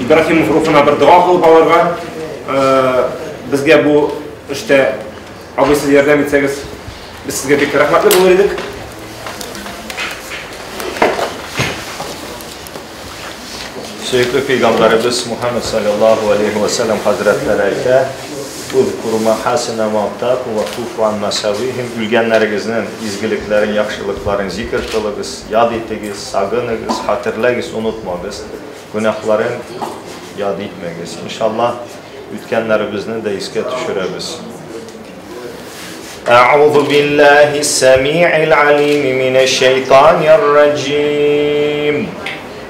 Ибраһимов рухына бер дога кылып алырга. Безгә бу эштә абый сез ярдәм итсәгез, без сезгә бик рәхмәтле булыр идек. Сөекле пәйгамбәребез Мухаммед саллаллаһу алейхи ва саллям хәзрәтләре әйтә: "Узкуру махасина мавтакум ва куфу ан масавихим" Үлгәннәрегезнең изгелекләрен, яхшылыкларын зикр кылыгыз, яд итегез, сагыныгыз, хәтерләгез, онытмагыз. Гөнаһларын яд итмәгез. Иншаллаһ, үткәннәребезне дә искә төшерәбез. أعوذ بالله السميع العليم من الشيطان الرجيم.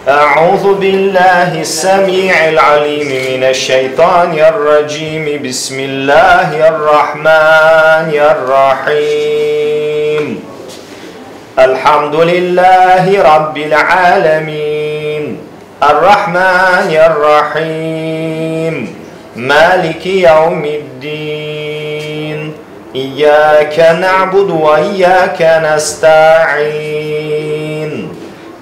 أعوذ بالله السميع العليم من الشيطان الرجيم. بسم الله الرحمن الرحيم. الحمد لله رب العالمين. الرحمن الرحيم. مالك يوم الدين. إياك نعبد وإياك نستعين.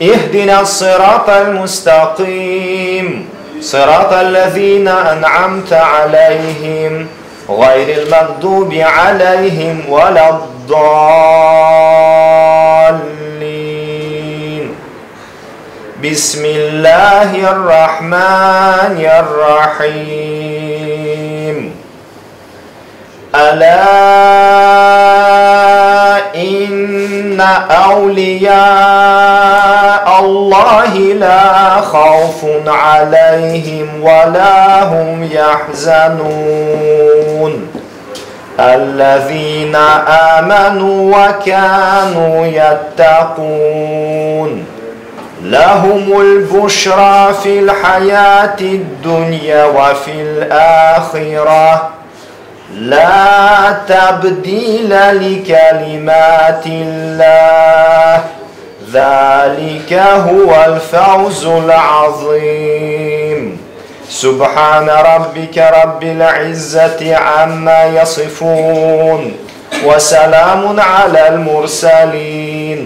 اهدنا الصراط المستقيم. صراط الذين أنعمت عليهم غير المغضوب عليهم ولا الضالين. بسم الله الرحمن الرحيم. ألا إن أولياء الله لا خوف عليهم ولا هم يحزنون. الذين آمنوا وكانوا يتقون. لهم البشرى في الحياة الدنيا وفي الآخرة. لا تبديل لكلمات الله. ذلك هو الفوز العظيم. سبحان ربك رب العزة عما يصفون. وسلام على المرسلين.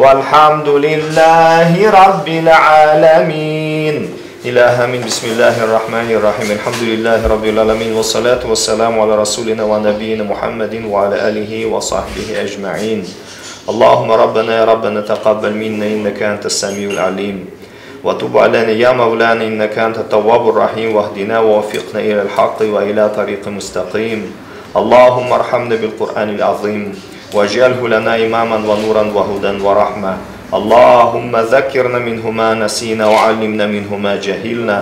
والحمد لله رب العالمين. إله من بسم الله الرحمن الرحيم. الحمد لله رب العالمين والصلاة والسلام على رسولنا ونبينا محمد وعلى آله وصحبه أجمعين. اللهم ربنا يا ربنا تقبل منا إنك أنت السميع العليم. وتب علينا يا مولانا إنك أنت التواب الرحيم. واهدنا ووفقنا إلى الحق وإلى طريق مستقيم. اللهم ارحمنا بالقرآن العظيم واجعله لنا إماما ونورا وهدى ورحمة. اللهم ذكرنا منه ما نسينا وعلمنا منه ما جهلنا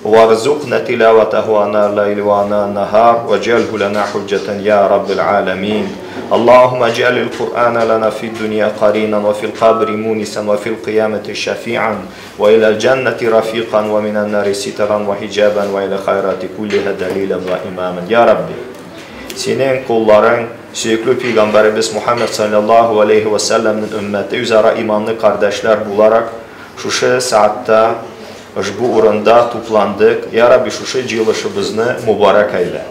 وارزقنا تلاوته آناء الليل وآناء النهار واجعله لنا حجة يا رب العالمين. اللهم اجعل القرآن لنا في الدنيا قرينا وفي القبر مونسا وفي القيامة شفيعا وإلى الجنة رفيقا ومن النار سترا وحجابا وإلى خيرات كلها دليلا وإماما يا ربي. Senin qulların, söyüklü Peygamberimiz Muhammed sallallahu aleyhi ve sellem'nin ümmeti üzere imanlı kardeşler bularak şuşa saatte, bu oranda toplandık. Ya Rabbi şuşa cıyılışımızı mübarek eyle.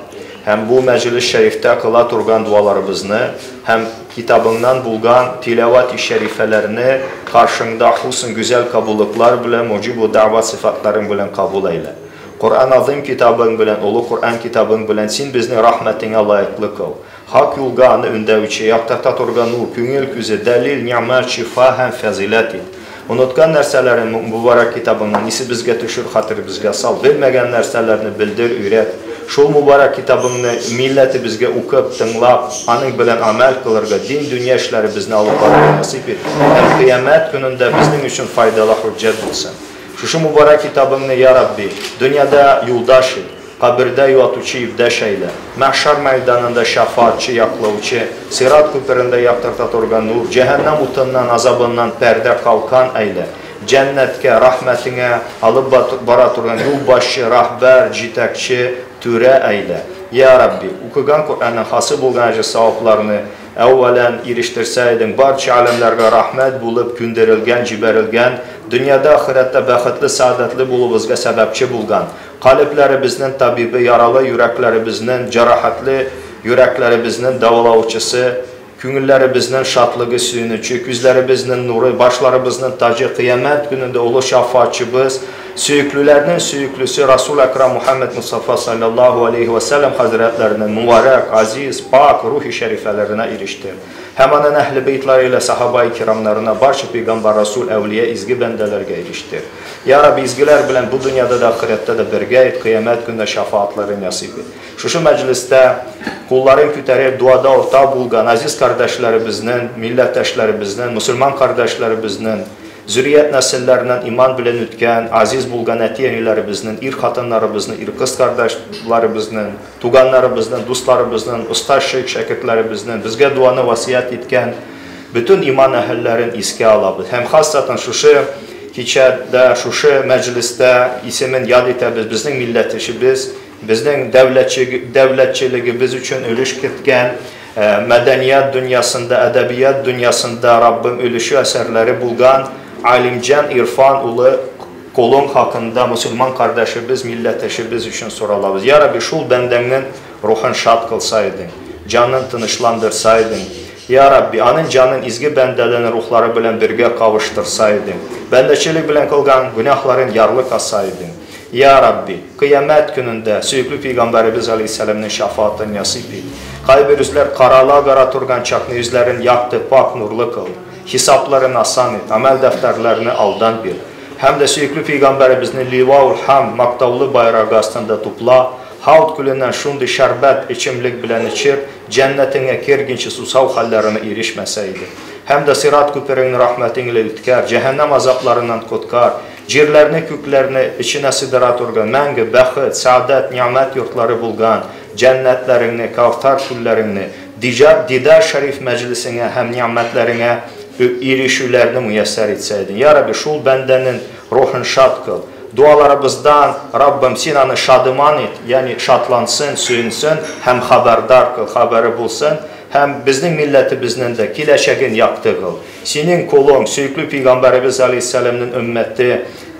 Hem bu meclis şerifte kıla turgan dualarımızı, hem kitabından bulgan tilavat-i şerifelerini karşında husun güzel kabullıklar bile, mucibu davat sıfatların bile kabul eyle. Kur'an azim kitabın bilen, ulu Kur'an kitabın bilen, sen bizni rahmetine layıklı kıl. Hak yolganı ündəvçi, yaqtaqta turgan nur, küngül küzü, dəlil, ni'mət, şifa həm fəzilət et. Unutqan nərsələrin mübarək kitabından isi bizə düşür, xatır bizə sal. Bilməyən nərsələrini bildir, öyrət. Şol mübarək kitabını milləti bizə oxuyub, tınglab, anın bilən əməl qılırğa, din, dünya işləri bizni alıb barmağa nəsib et. Həm qiyamət günündə bizim üçün faydalı hüccət olsun. Şuşu mübarək kitabını ya Rabbi, dünyada yoldaş et, qabirdə yuatuçu ibdəş eylə, məhşər meydanında şəfaatçı, yaxlıvçı, sirat küpərində yaxtırta turgan nur, cəhənnəm utundan, azabından pərdə qalkan eylə, cənnətkə, rəhmətinə alıb bara turgan yolbaşı, rəhbər, citəkçi, türə eylə. Ya Rabbi, oxuğan Qur'anın hasıl bolğan əcr savablarını əvvələn irişdirsəydin, barça aləmlərə rəhmət bulub, gündərilgən, cibərilgən, dünyada, axirətdə bəxtli, saadətli bulubuzğa səbəbçi bulğan, qalblərimizin tabibi, yaralı ürəklərimizin, cərahətli ürəklərimizin davalavçısı, küngüllərimizin şadlığı, süyünücü, güzlərimizin nuru, başlarımızın tacı, qiyamət günündə ulu şəfaatçımız, Süyüklülərinin süyüklüsü Rasul Əkrəm Muhammed Mustafa sallallahu aleyhi və səlləm həzrətlərinin mübarək, aziz, pak ruhi şərifələrinə irişdir. Həmanın əhl-i beytləri ilə sahabai kiramlarına, barça Peyğəmbər Rasul, əvliyə, izgi bəndələrə irişdir. Ya Rabbi, izgilər bilən bu dünyada da, axirətdə də birgə et, qiyamət günündə şəfaatları nəsib et. Şuşu məclisdə qulların kütərib duada orta bulğan aziz qardaşlarımızın, millətdaşlarımızın, müsəlman qardaşlarımızın Зөррият нәселләреннән иман белән үткән, азиз булган әти-әниләребезнең, ир-хатыннарыбызның, ир-кыз кардәшләребезнең, туганнарыбызның, дусларыбызның, остаз шәйх шәкертләребезнең, безгә дуаны васыять иткән бөтен иман әһелләрен искә алабыз. Һәм хассатан шушы кичәдә, шушы мәҗлестә исемен яд итәбез, безнең милләтешебез, безнең дәүләтчелегебез өчен өлеш керткән, мәдәният дөньясында, әдәбият дөньясында Раббым өлеше әсәрләре булган Алимҗан Ирфан улы Колон хакында мөселман кардәшебез, милләтешебез өчен соралабыз. Я Рабби, шул бәндәңнең рухын шат кылса идең, җанын тынычландырса идең. Я Рабби, аның җанын изге бәндәләрнең рухлары белән бергә кавыштырса идең. Бәндәчелек белән кылган гөнаһларын ярлыкаса идең. Я Рабби, кыямәт көнендә сөекле пәйгамбәребез алейһиссәламнең шәфаатын насыйп ит. Кайбер йөзләр карала-кара торган чакны йөзләрен якты, пак, нурлы кыл. Хисапларын асан ит, амәл дәфтәрләрне алдан бир. Һәм дә сөекле пәйгамбәребезне Ливаул Хам мактаулы байрагы астында тупла, Хаут күленнән шундый шәрбәт эчемлек белән эчер, җәннәтеңә кергенче сусау хәлләренә ирешмәсә иде. Һәм дә сират күпереңне рәхмәтең илә үткәр, җәһәннәм азапларыннан коткар, җирләрне, күкләрне эченә сыйдыра торган мәңге бәхет, сәгадәт, нигъмәт йортлары булган җәннәтләреңне, кәүфтар күлләреңне, дидар шәриф мәҗлесеңә һәм нигъмәтләреңә ирешүләрне муяссәр итсә идең. Я Рабби, шул бәндәнең рухын шат кыл. Дуаларыбыздан, Раббым, син аны шадыман ит, ягъни шатлансын, сөенсен һәм хәбәрдар кыл, хәбәре булсын һәм безнең милләтебезнең дә киләчәген якты кыл. Синең колың, сөекле пәйгамбәребез алейһиссәламнең өммәте,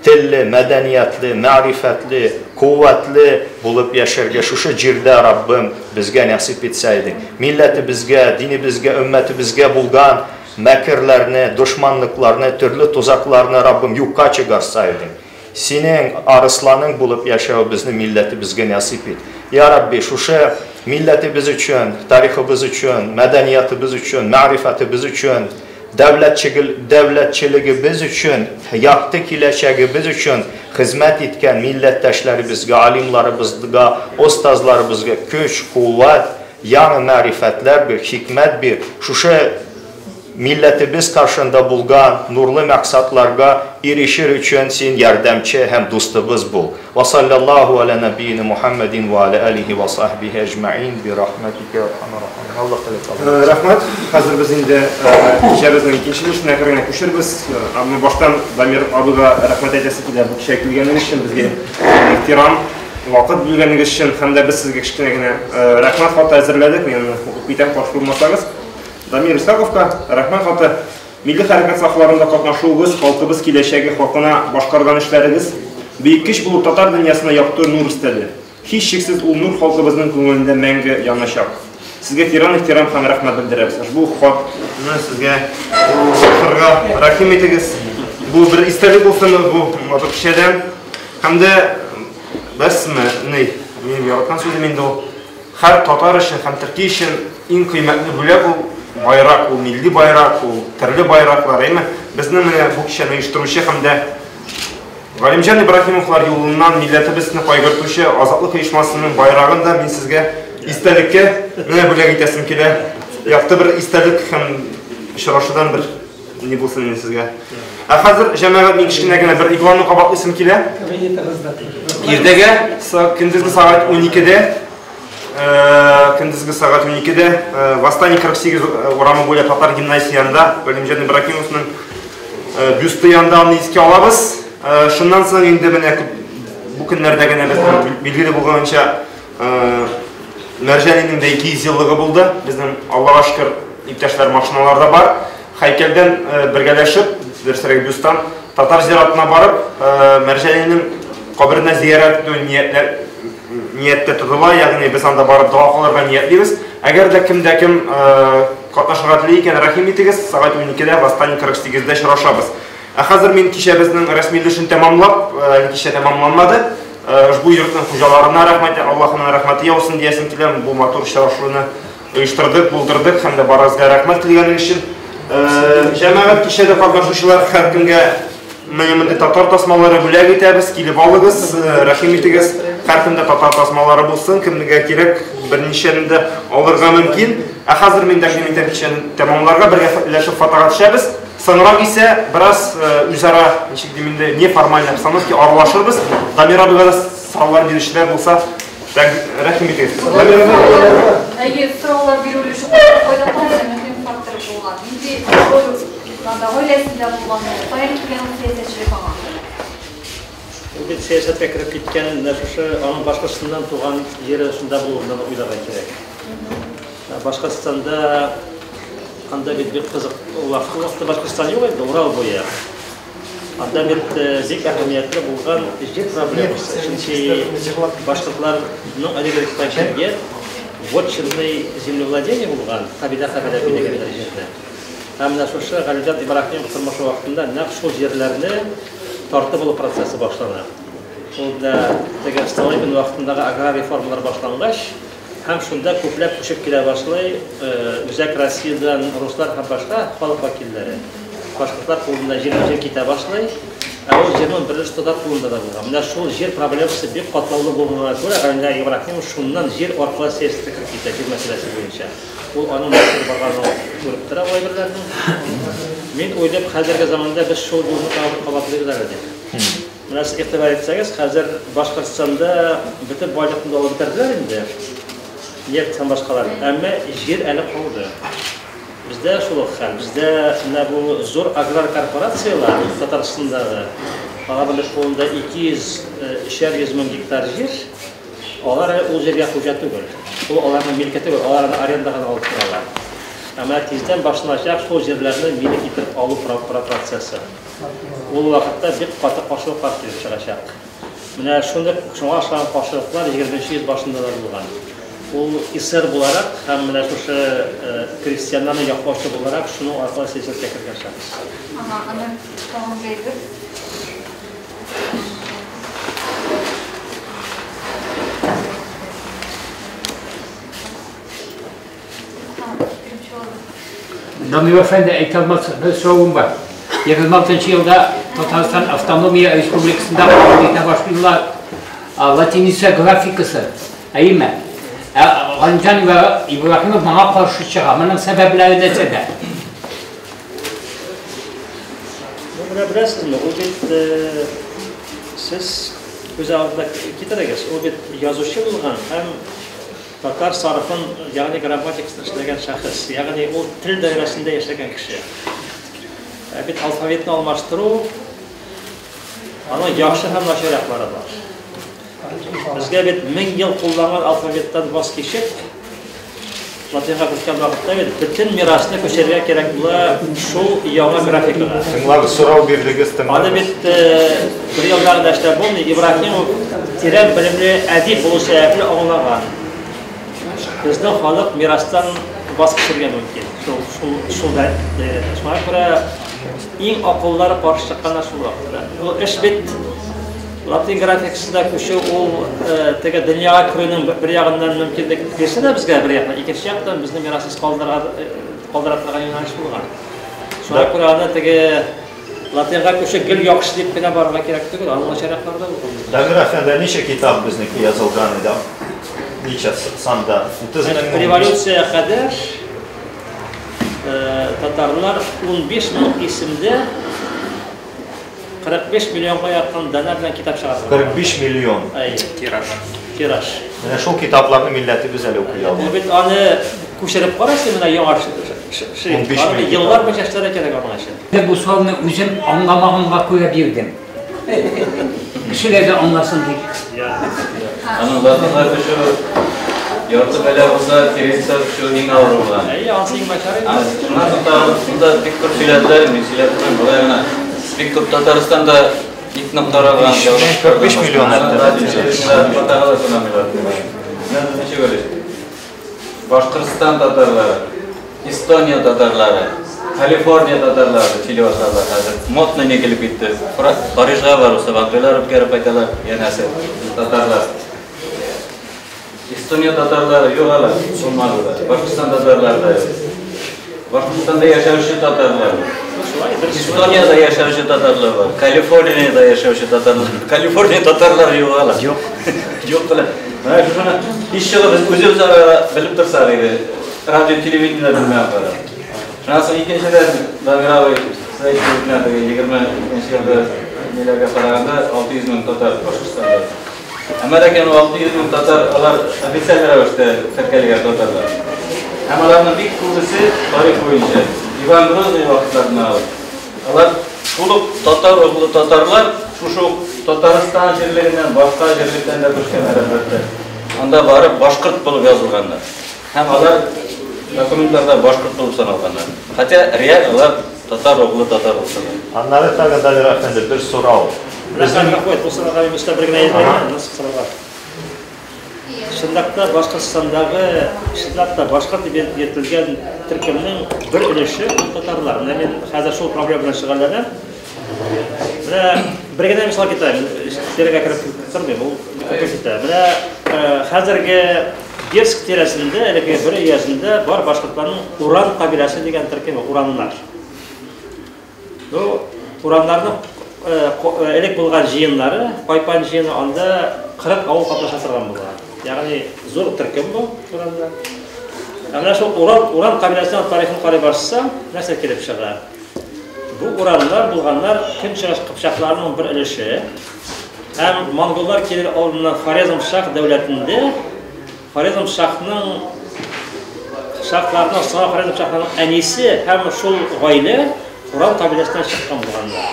телле, мәдәниятле, мәгърифәтле, куәтле булып яшәргә шушы җирдә Раббым безгә насыйп итсә идең. Милләтебезгә, динебезгә, өммәтебезгә булган мәкерләрне, дошманлыкларны, төрле тузакларны Раббым юкка чыгарса идең. Синең арысланың булып яшәү безне милләтебезгә насыйп ит. Я Рабби, шушы милләтебез өчен, тарихыбыз өчен, мәдәниятыбыз өчен, мәгърифәтебез өчен, дәүләтчелегебез өчен, якты киләчәгебез өчен хезмәт иткән милләттәшләребезгә, алимларыбызга, остазларыбызга көч, куәт, яңа мәгърифәтләр бир, хикмәт бир. Шушы милләтебез каршында булган нурлы максатларга ирешер өчен син ярдәмче һәм дустыбыз бул. Ва саллаллаху аля набийина Мухаммадин ва аля алихи ва сахбихи әҗмәин би рахматика я архамар рахимин. Аллаһ Тәгалә кабул итсен. Рәхмәт. Хәзер без инде кичәбезнең икенче өлешенә әкрен генә күчербез. Әмма баштан Дамир абыйга рәхмәт әйтәсе килә бу кичәгә килгәнегез өчен, безгә ихтирам, вакыт бүлгәнегез өчен һәм дә без сезгә кечкенә генә рәхмәт хаты әзерләдек. Мин аны укып китәм, каршы булмасагыз. Дамир Исхаковка рәхмәт хаты. Милли хәрәкәт сафларында катнашуыгыз, халкыбыз киләчәге хакына башкарган эшләрегез бөек көч булып татар дөньясына якты нур өстәде. Һичшиксез ул нур халкыбызның күңелендә мәңге яначак. Сезгә тирән ихтирам һәм рәхмәт белдерәбез. Ошбу хатны сезгә тапшырырга рәхим итегез. Бу бер истәлек булсын бу матур кичәдән. Һәм дә бәсме, ни, минем яраткан сүзем инде ул. Һәр татар өчен һәм төрки өчен иң кыйммәтле бүләк ул байрак, ул милли байрак, ул төрле байраклар, әйме? Безнең менә бу кичәне оештыручы һәм дә Галимҗан Ибраһимовлар юлыннан милләтебезне кайгыртучы Азатлык оешмасының байрагын да мин сезгә истәлеккә менә бүләк итәсем килә. Якты бер истәлек һәм очрашудан бер ни булсын инде сезгә. Ә хәзер, җәмәгать, мин кечкенә генә бер игъланны кабатлыйсым килә. Иртәгә көндезге сәгать 12-дә көндезге сәгать 12-дә Восстание 48 урамы буйлап татар гимназиясе янында Галимҗан Ибраһимовның бюсты янында аны искә алабыз. Шуннан соң инде менә бу көннәрдә генә безнең билгеле булганча Мәрҗанинең дә 200 еллыгы булды. Безнең Аллага шөкер иптәшләр машиналарда бар. Һәйкәлдән бергәләшеп, дөресрәге бюсттан татар зиратына барып, Мәрҗанинең каберенә зиярәт итү ниятләр нияттә тотыла, ягъни без анда барып дога кылырга ниятлибез. Әгәр дә кем дә кем катнашырга тели икән, рәхим итегез, сәгать 12-дә Восстание 48-дә очрашабыз. Ә хәзер мин кичәбезнең рәсми өлешен тәмамлап, әле кичә тәмамланмады. Ошбу йортның хуҗаларына рәхмәт, Аллаһының рәхмәте яусын диясем килә. Бу матур очрашуны оештырдык, булдырдык һәм дә барыгызга рәхмәт килгәнегез өчен. Җәмәгать кичәдә катнашучылар һәркемгә менә мондый татар тасмалары бүләк итәбез. Килеп алыгыз, рәхим итегез. Һәркемдә татар тасмалары булсын, кемгә кирәк, берничәне дә алырга мөмкин. Ә хәзер мин тәкъдим итәм кичәне тәмамларга, бергә ләшеп фотога төшәбез. Соңрак исә бераз үзара, ничек дим инде, неформальный обстановке аралашырбыз. Дамир абыйга да сораулар бирүчеләр булса, рәхим итегез. Дамир абый. Әйе, сораулар бирү өлеше кайда калды, мөһим фактор булган. Нинди роль анда гаиләсендә булган, каян килгән ул сәясәтчелек аңа? Ул бит сәясәткә кереп киткән, менә шушы аның Башкортстаннан туган җире шунда булуын уйларга кирәк. Башкортстанда анда бит бик кызык вакытта Башкортстан юк инде, Урал буе. Анда бит бик әһәмиятле булган җир проблемасы. Чөнки башкортларның элек-электән килгән вотчинный землевладение булган, кабилә-кабилә биләгәннәр җирне. Һәм менә шушы Галимҗан Ибраһимов тормышы вакытында нәкъ шул җирләрне тартып алу процессы башлана. Ул да теге Столыпин вакытындагы аграр реформалар башлангач, һәм шунда күпләп күчеп килә башлый Үзәк Россиядән руслар һәм башка халык вәкилләре. Башкортлар кулында җир китә башлый, ә ул җирнең бер өлеше татар кулында да булган. Менә шул җир проблемасы бик катлаулы булганга күрә Галимҗан Ибраһимов шуннан җир аркылы сәясәткә кереп китә, җир мәсьәләсе буенча. Ул аның нәрсә барганын күреп тора ул әйберләрнең. Мин уйлыйм, хәзерге заманда без шул юлны тагын кабатлыйбыз әле дип. Менә сез игътибар итсәгез, хәзер Башкортстанда бөтен байлыкны да алып бетерделәр инде. Нефть һәм башкалар. Әмма җир әле калды. Бездә шул ук хәл. Бездә менә бу зур аграр корпорацияләр Татарстандагы, аларның бит кулында 200-300 мең гектар җир. Алар әле ул җиргә хуҗа түгел. Ул аларның милке түгел, алар аны арендага гына алып торалар. Ә менә тиздән башланачак шул җирләрне милек итеп алу процессы. Ул вакытта бик каты каршылыклар килеп чыгачак. Менә шундый шуңа охшаган каршылыклар 20 йөз башында да булган. Ул эсер буларак һәм менә шушы крестьяннарны яклаучы буларак шуның аркылы сәясәткә кергән шәхес. Ага, аны тагын бер. Дамир әфәнде, әйтә алмассыз, бер соравым бар. 26 елда Татарстан Автономия Республикасында кабул итә башлыйлар латиница графикасы. Әйеме? Галимҗан Ибраһимов моңа каршы чыга. Моның сәбәпләре нәрсәдә? Ну, менә беләсезме, ул бит сез күз алдына китерегез, ул бит язучы булган һәм татар сарыфын, ягъни грамматикасын эшләгән шәхес, ягъни ул тел даирәсендә яшәгән кеше. Ә бит алфавитны алмаштыру аның яхшы һәм начар яклары бар. Безгә бит 1000 ел кулланган алфавиттан ваз кичеп, латинга күчкән вакытта бит бөтен мирасны күчерергә кирәк була шул яңа графикага. Тыңлагыз, сорау бирдегез, тыңлагыз. Аны бит бер елда гына эшләп булмый. Ибраһимов тирән белемле әдип булу сәбәпле аңлаган. Безнең халык мирастан ваз кичергә мөмкин. Шул даирәдә. Шуңа күрә иң акыллылары каршы чыкканнар шул вакытта. Ул эш бит латин графикасында күчү ул теге дөньяга керүнең бер ягыннан мөмкинлек бирсә дә безгә бер яктан, икенче яктан безне мирассыз калдыра торган юнәлеш булган. Шуңа күрә аны теге латинга күчү гел яхшы дип кенә барырга кирәк түгел, аның начар яклары да булган. Дамир әфәнде, ничә китап безнеке язылган иде? Ничә санда? 30 мең. Революция кадәр татарлар 15 мең исемдә 45 миллионга якын данә белән китап чыгарды. 45 миллион. Әйе. Тираж. Тираж. Менә шул китапларны милләтебез әле укый алмый. Ул бит аны күчереп карайсың, менә яңа шрифт. Аны еллар буенча эшләргә кирәк аның өчен. Бу сорауны үзем аңламаганга күрә бирдем. Кешеләр дә аңласын дип. Аның латинга күчү ярты бәла булса, кириллица күчү иң авыр булган. Әйе, ансы иң начар инде. Шуннан соң тагын шунда бик күп сөйләделәр, мин сөйләп тормыйм, болай гына. Бик күп Татарстанда бик нык таралган. 45 миллион хәтта. Ничек уйлыйсыз? Башкортстан татарлары, Эстония татарлары, Калифорния татарлары сөйли башладылар хәзер. Модно не килеп китте. Парижга барып сабантуйлар үткәреп кайталар, янәсе татарлар. Эстония татарлары юк алар, булмады да. Башкортстан татарлары да юк. Башкортстанда яшәүче татарлар. Эстониядә яшәүче татарлар бар. Калифорниядә яшәүче татарлар. Калифорния татарлары юк алар. Юк. Юк белән. Менә шуны һич югы без үзебез арада белеп торсак иде. Радио, телевидениедә белмәгән кадәр. Шуннан соң икенчедән, Дамир абый, Сез әйттегез менә теге 22 елда ниләргә караганда 600 мең татар Башкортстанда. Әмма ләкин ул 600 мең татар алар официаль рәвештә теркәлгән татарлар. Һәм аларның бик күбесе тарих буенча Иван Грозный вакытларыннан алып алар шул ук татар углы татарлар шушы ук Татарстан җирлегеннән башка җирлектән дә күчкәннәр әлбәттә. Анда барып башкорт булып язылганнар. Һәм алар документларда башкорт булып саналганнар. Хотя реаль алар татар углы татар булсалар. Аннары тагын Дамир әфәнде бер сорау. Безнең бу сорауга мин өстәп бер генә әйтәм, нәрсә сорауга. Чынлап та Башкортстандагы, чынлап та башкорт дип йөртелгән төркемнең бер өлеше ул татарлар. Менә мин хәзер шул проблема белән шөгыльләнәм. Менә бер генә мисал китерәм, тирәгә кереп тормыйм, ул күпкә китә. Менә хәзерге Бирск тирәсендә, элекке бер өязендә бар башкортларның Уран кабиләсе дигән төркеме, ураннар. Ну, ураннарның элек булган җыеннары, Кайпан җыены, анда 40 авыл катнаша торган була. Ягъни зур төркем бу ураннар. Ә менә шул Уран, Уран кабиләсенең тарихын карый башласаң, нәрсә килеп чыга? Бу ураннар булганнар көнчыгыш кыпчакларының бер өлеше. Һәм монголлар килер алдыннан Хорезм шах дәүләтендә Хорезм шахның шахларның соңгы Хорезм шахларының әнисе һәм шул гаилә Уран кабиләсеннән чыккан булганнар.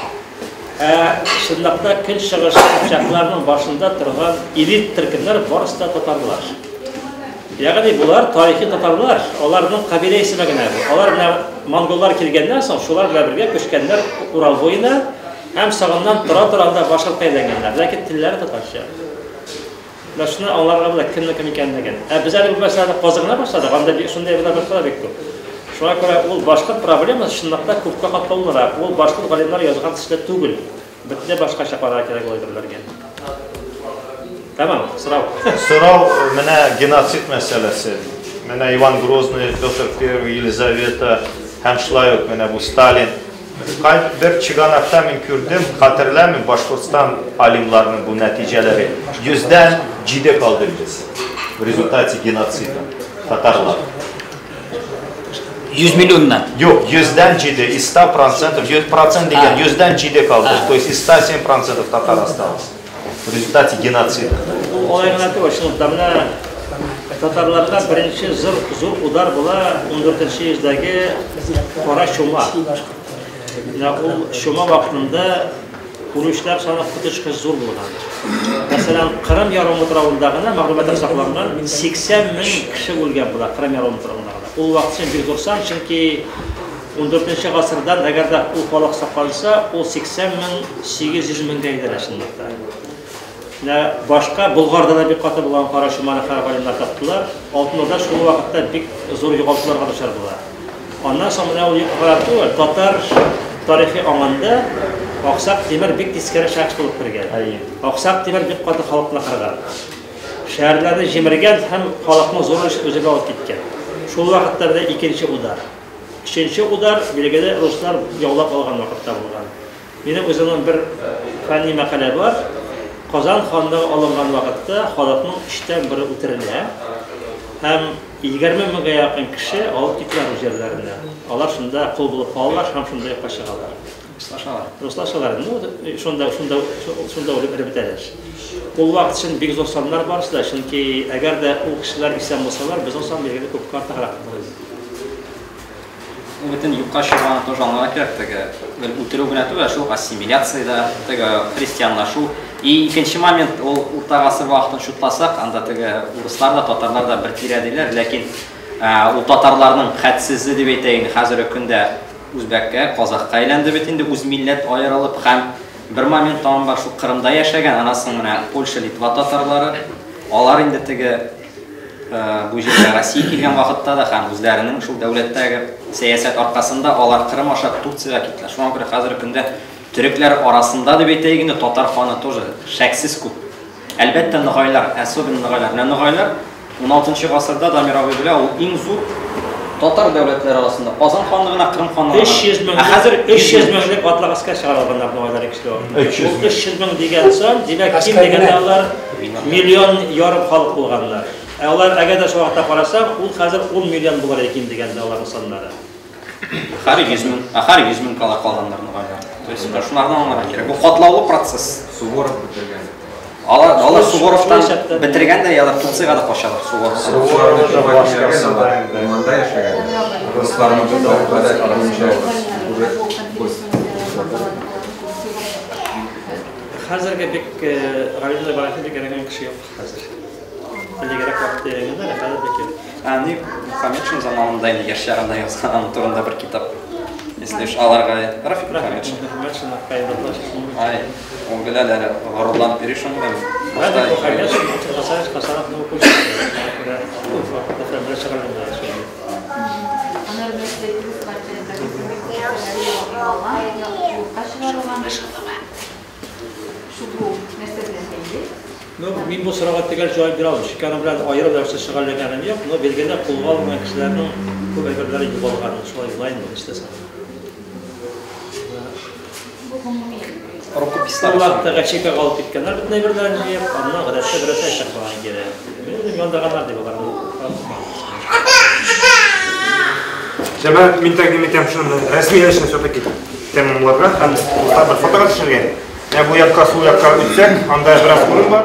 Ә чынлыкта көнчыгыш кыпчакларның башында торган элит төркемнәр барысы да татарлар. Ягъни булар тарихи татарлар, аларның кабилә исеме генә бу. Алар менә монголлар килгәннән соң шулар белән бергә күчкәннәр Урал буена һәм соңыннан тора-тора анда башкортка әйләнгәннәр. Ләкин телләре татарча. Менә шуны аңларга була кемнең кем икәнлеген. Ә без әле бу мәсьәләне казыгына башладык, анда шундый әйберләр башка да бик күп. Шуңа күрә ул башкорт проблемасы чынлыкта күпкә катлаулырак. Ул башкорт галимнәре язган төсле түгел. Бөтенләй башкача карарга кирәк ул әйберләргә. Тәмам, сорау. Сорау менә геноцид мәсьәләсе. Менә Иван Грозный, Петр I, Елизавета һәм шулай ук менә бу Сталин. Бер чыганакта мин күрдем, хәтерләмим, Башкортстан алимларының бу нәтиҗәләре. 7% калды без в результате геноцида татарлар. 100 миллионнан? Юк, 7% из 100%, 100% дигән 7% калды. То есть из 107% татар осталось в результате геноцида. Ул алай гына түгел, чынлыкта менә татарларга беренче зур зур удар була 14 йөздәге кара чума. Менә ул чума вакытында үлүчеләр саны коточкыч зур булган. Мәсәлән, Кырым ярымутравында гына мәгълүматлар сакланган 80 мең кеше үлгән була Кырым ярымутравында гына. Ул вакыт өчен бик зур сан, чөнки 14 гасырдан әгәр дә ул халык сакланса, ул 80 мең 800 меңгә әйләнә чынлыкта. Менә башка Болгарда да бик каты булган кара чуманы хәзер галимнәр таптылар. Алтын Урда шул вакытта бик зур югалтуларга дучар була. Аннан соң менә ул югалтулар түгел, татар тарихи аңында Аксак Тимер бик тискәре шәхес булып кергән. Аксак Тимер бик каты халыкны кырган. Шәһәрләрне җимергән һәм халыкның зур өлешен үзенә алып киткән. Шул вакытта да икенче удар. Өченче удар, билгеле, руслар яулап алган вакытта булган. Минем үземнең бер фәнни мәкалә бар. Казан ханлыгы алынган вакытта халыкның 1/3 үтерелә һәм 20 меңгә якын кеше алып китәләр үз җирләренә. Алар шунда кол булып калалар һәм шунда юкка чыгалар. Руслашалар. Руслашалар. Ну, шунда, шунда, шунда үлеп эреп бетәләр. Ул вакыт өчен бик зур саннар барысы да, чөнки әгәр дә ул кешеләр исән булсалар, безнең сан билгеле күпкә артыграк булыр иде. Ул бөтен юкка чыгуны тоже аңларга кирәк, теге бер үтерү генә түгел, шул ассимиляция да, теге христианлашу. И икенче момент, ул урта гасыр вакытын шутласак, анда теге урыслар да, татарлар да бер тирә диләр, ләкин ул татарларның хәтсезе дип әйтәйин, хәзерге көндә үзбәккә, казахка әйләнде бит инде, үз милләт аерылып, һәм бер момент тагын бар, шул Кырымда яшәгән, аннан соң менә Польша, Литва татарлары, алар инде теге бу җиргә Россия килгән вакытта да һәм үзләренең шул дәүләттәге сәясәт аркасында алар Кырым аша Турциягә киттеләр. Шуңа күрә хәзерге көндә төрекләр арасында дип әйтәйек инде, татар ханы тоже шәксез күп. Әлбәттә, ногайлар, особенно ногайлар. Менә ногайлар 16 гасырда Дамир абый белә, ул иң зур татар дәүләтләре арасында Казан ханлыгына, Кырым ханлыгына. 300 мең, Ә хәзер 300 меңлек атлы гаскәр чыгарылганнар ногайлар икесе вакытында. 300 Ул 300 мең дигән сан, димәк, ким дигәндә алар миллион ярым халык булганнар. Ә алар әгәр дә шул вакытта карасак, ул хәзер 10 миллион булыр иде ким дигәндә аларның саннары. Һәр 100 мең, ә һәр 100 мең кала калганнар нугайлар. То есть шунардан аңларга кирәк. Бу катлаулы процесс. Суворов бетергән. Алар, алар Суворовтан бетергән дә, алар Турциягә дә качалар Суворов. Урманда яшәгән. Русларны буенча уже Хәзерге бик Галимҗан Ибраһимов бик яраган кеше юк хәзер. Элегрәк вакытта яраганда, хәзер бик юк. Ә, ни Мухаммедшин заманында инде яшь чагында язган аның турында бер китап. Если уж аларга Рафик Мухаммедшин. Мухаммедшин. Ай, ул белә әле горурланып йөри шуның белән. Рафик Мухаммедшин Хасанович Хасановның укучысы. Шуңа күрә күп вакытта фән белән шөгыльләнә. Ну, мин бу сорауга төгәл җавап бирә алмыйм. Чөнки аның белән аерым рәвештә шөгыльләнгәнем юк. Но билгеле кулга алынган кешеләрнең күп әйберләре югалган. Шулай була инде, нишләсәң. Рукопислар. Ул вакытта чекага алып киткәннәр бөтен әйберләрен җыеп, аннан гадәттә берәрсе чыкмаган кире. Мин үзем яндырганнар дип аларны. Җәмәгать, мин тәкъдим итәм шуны рәсми эшне все-таки тәмамларга һәм бер фотога төшергә. Менә бу якка, сул якка үтсәк, анда бераз урын бар.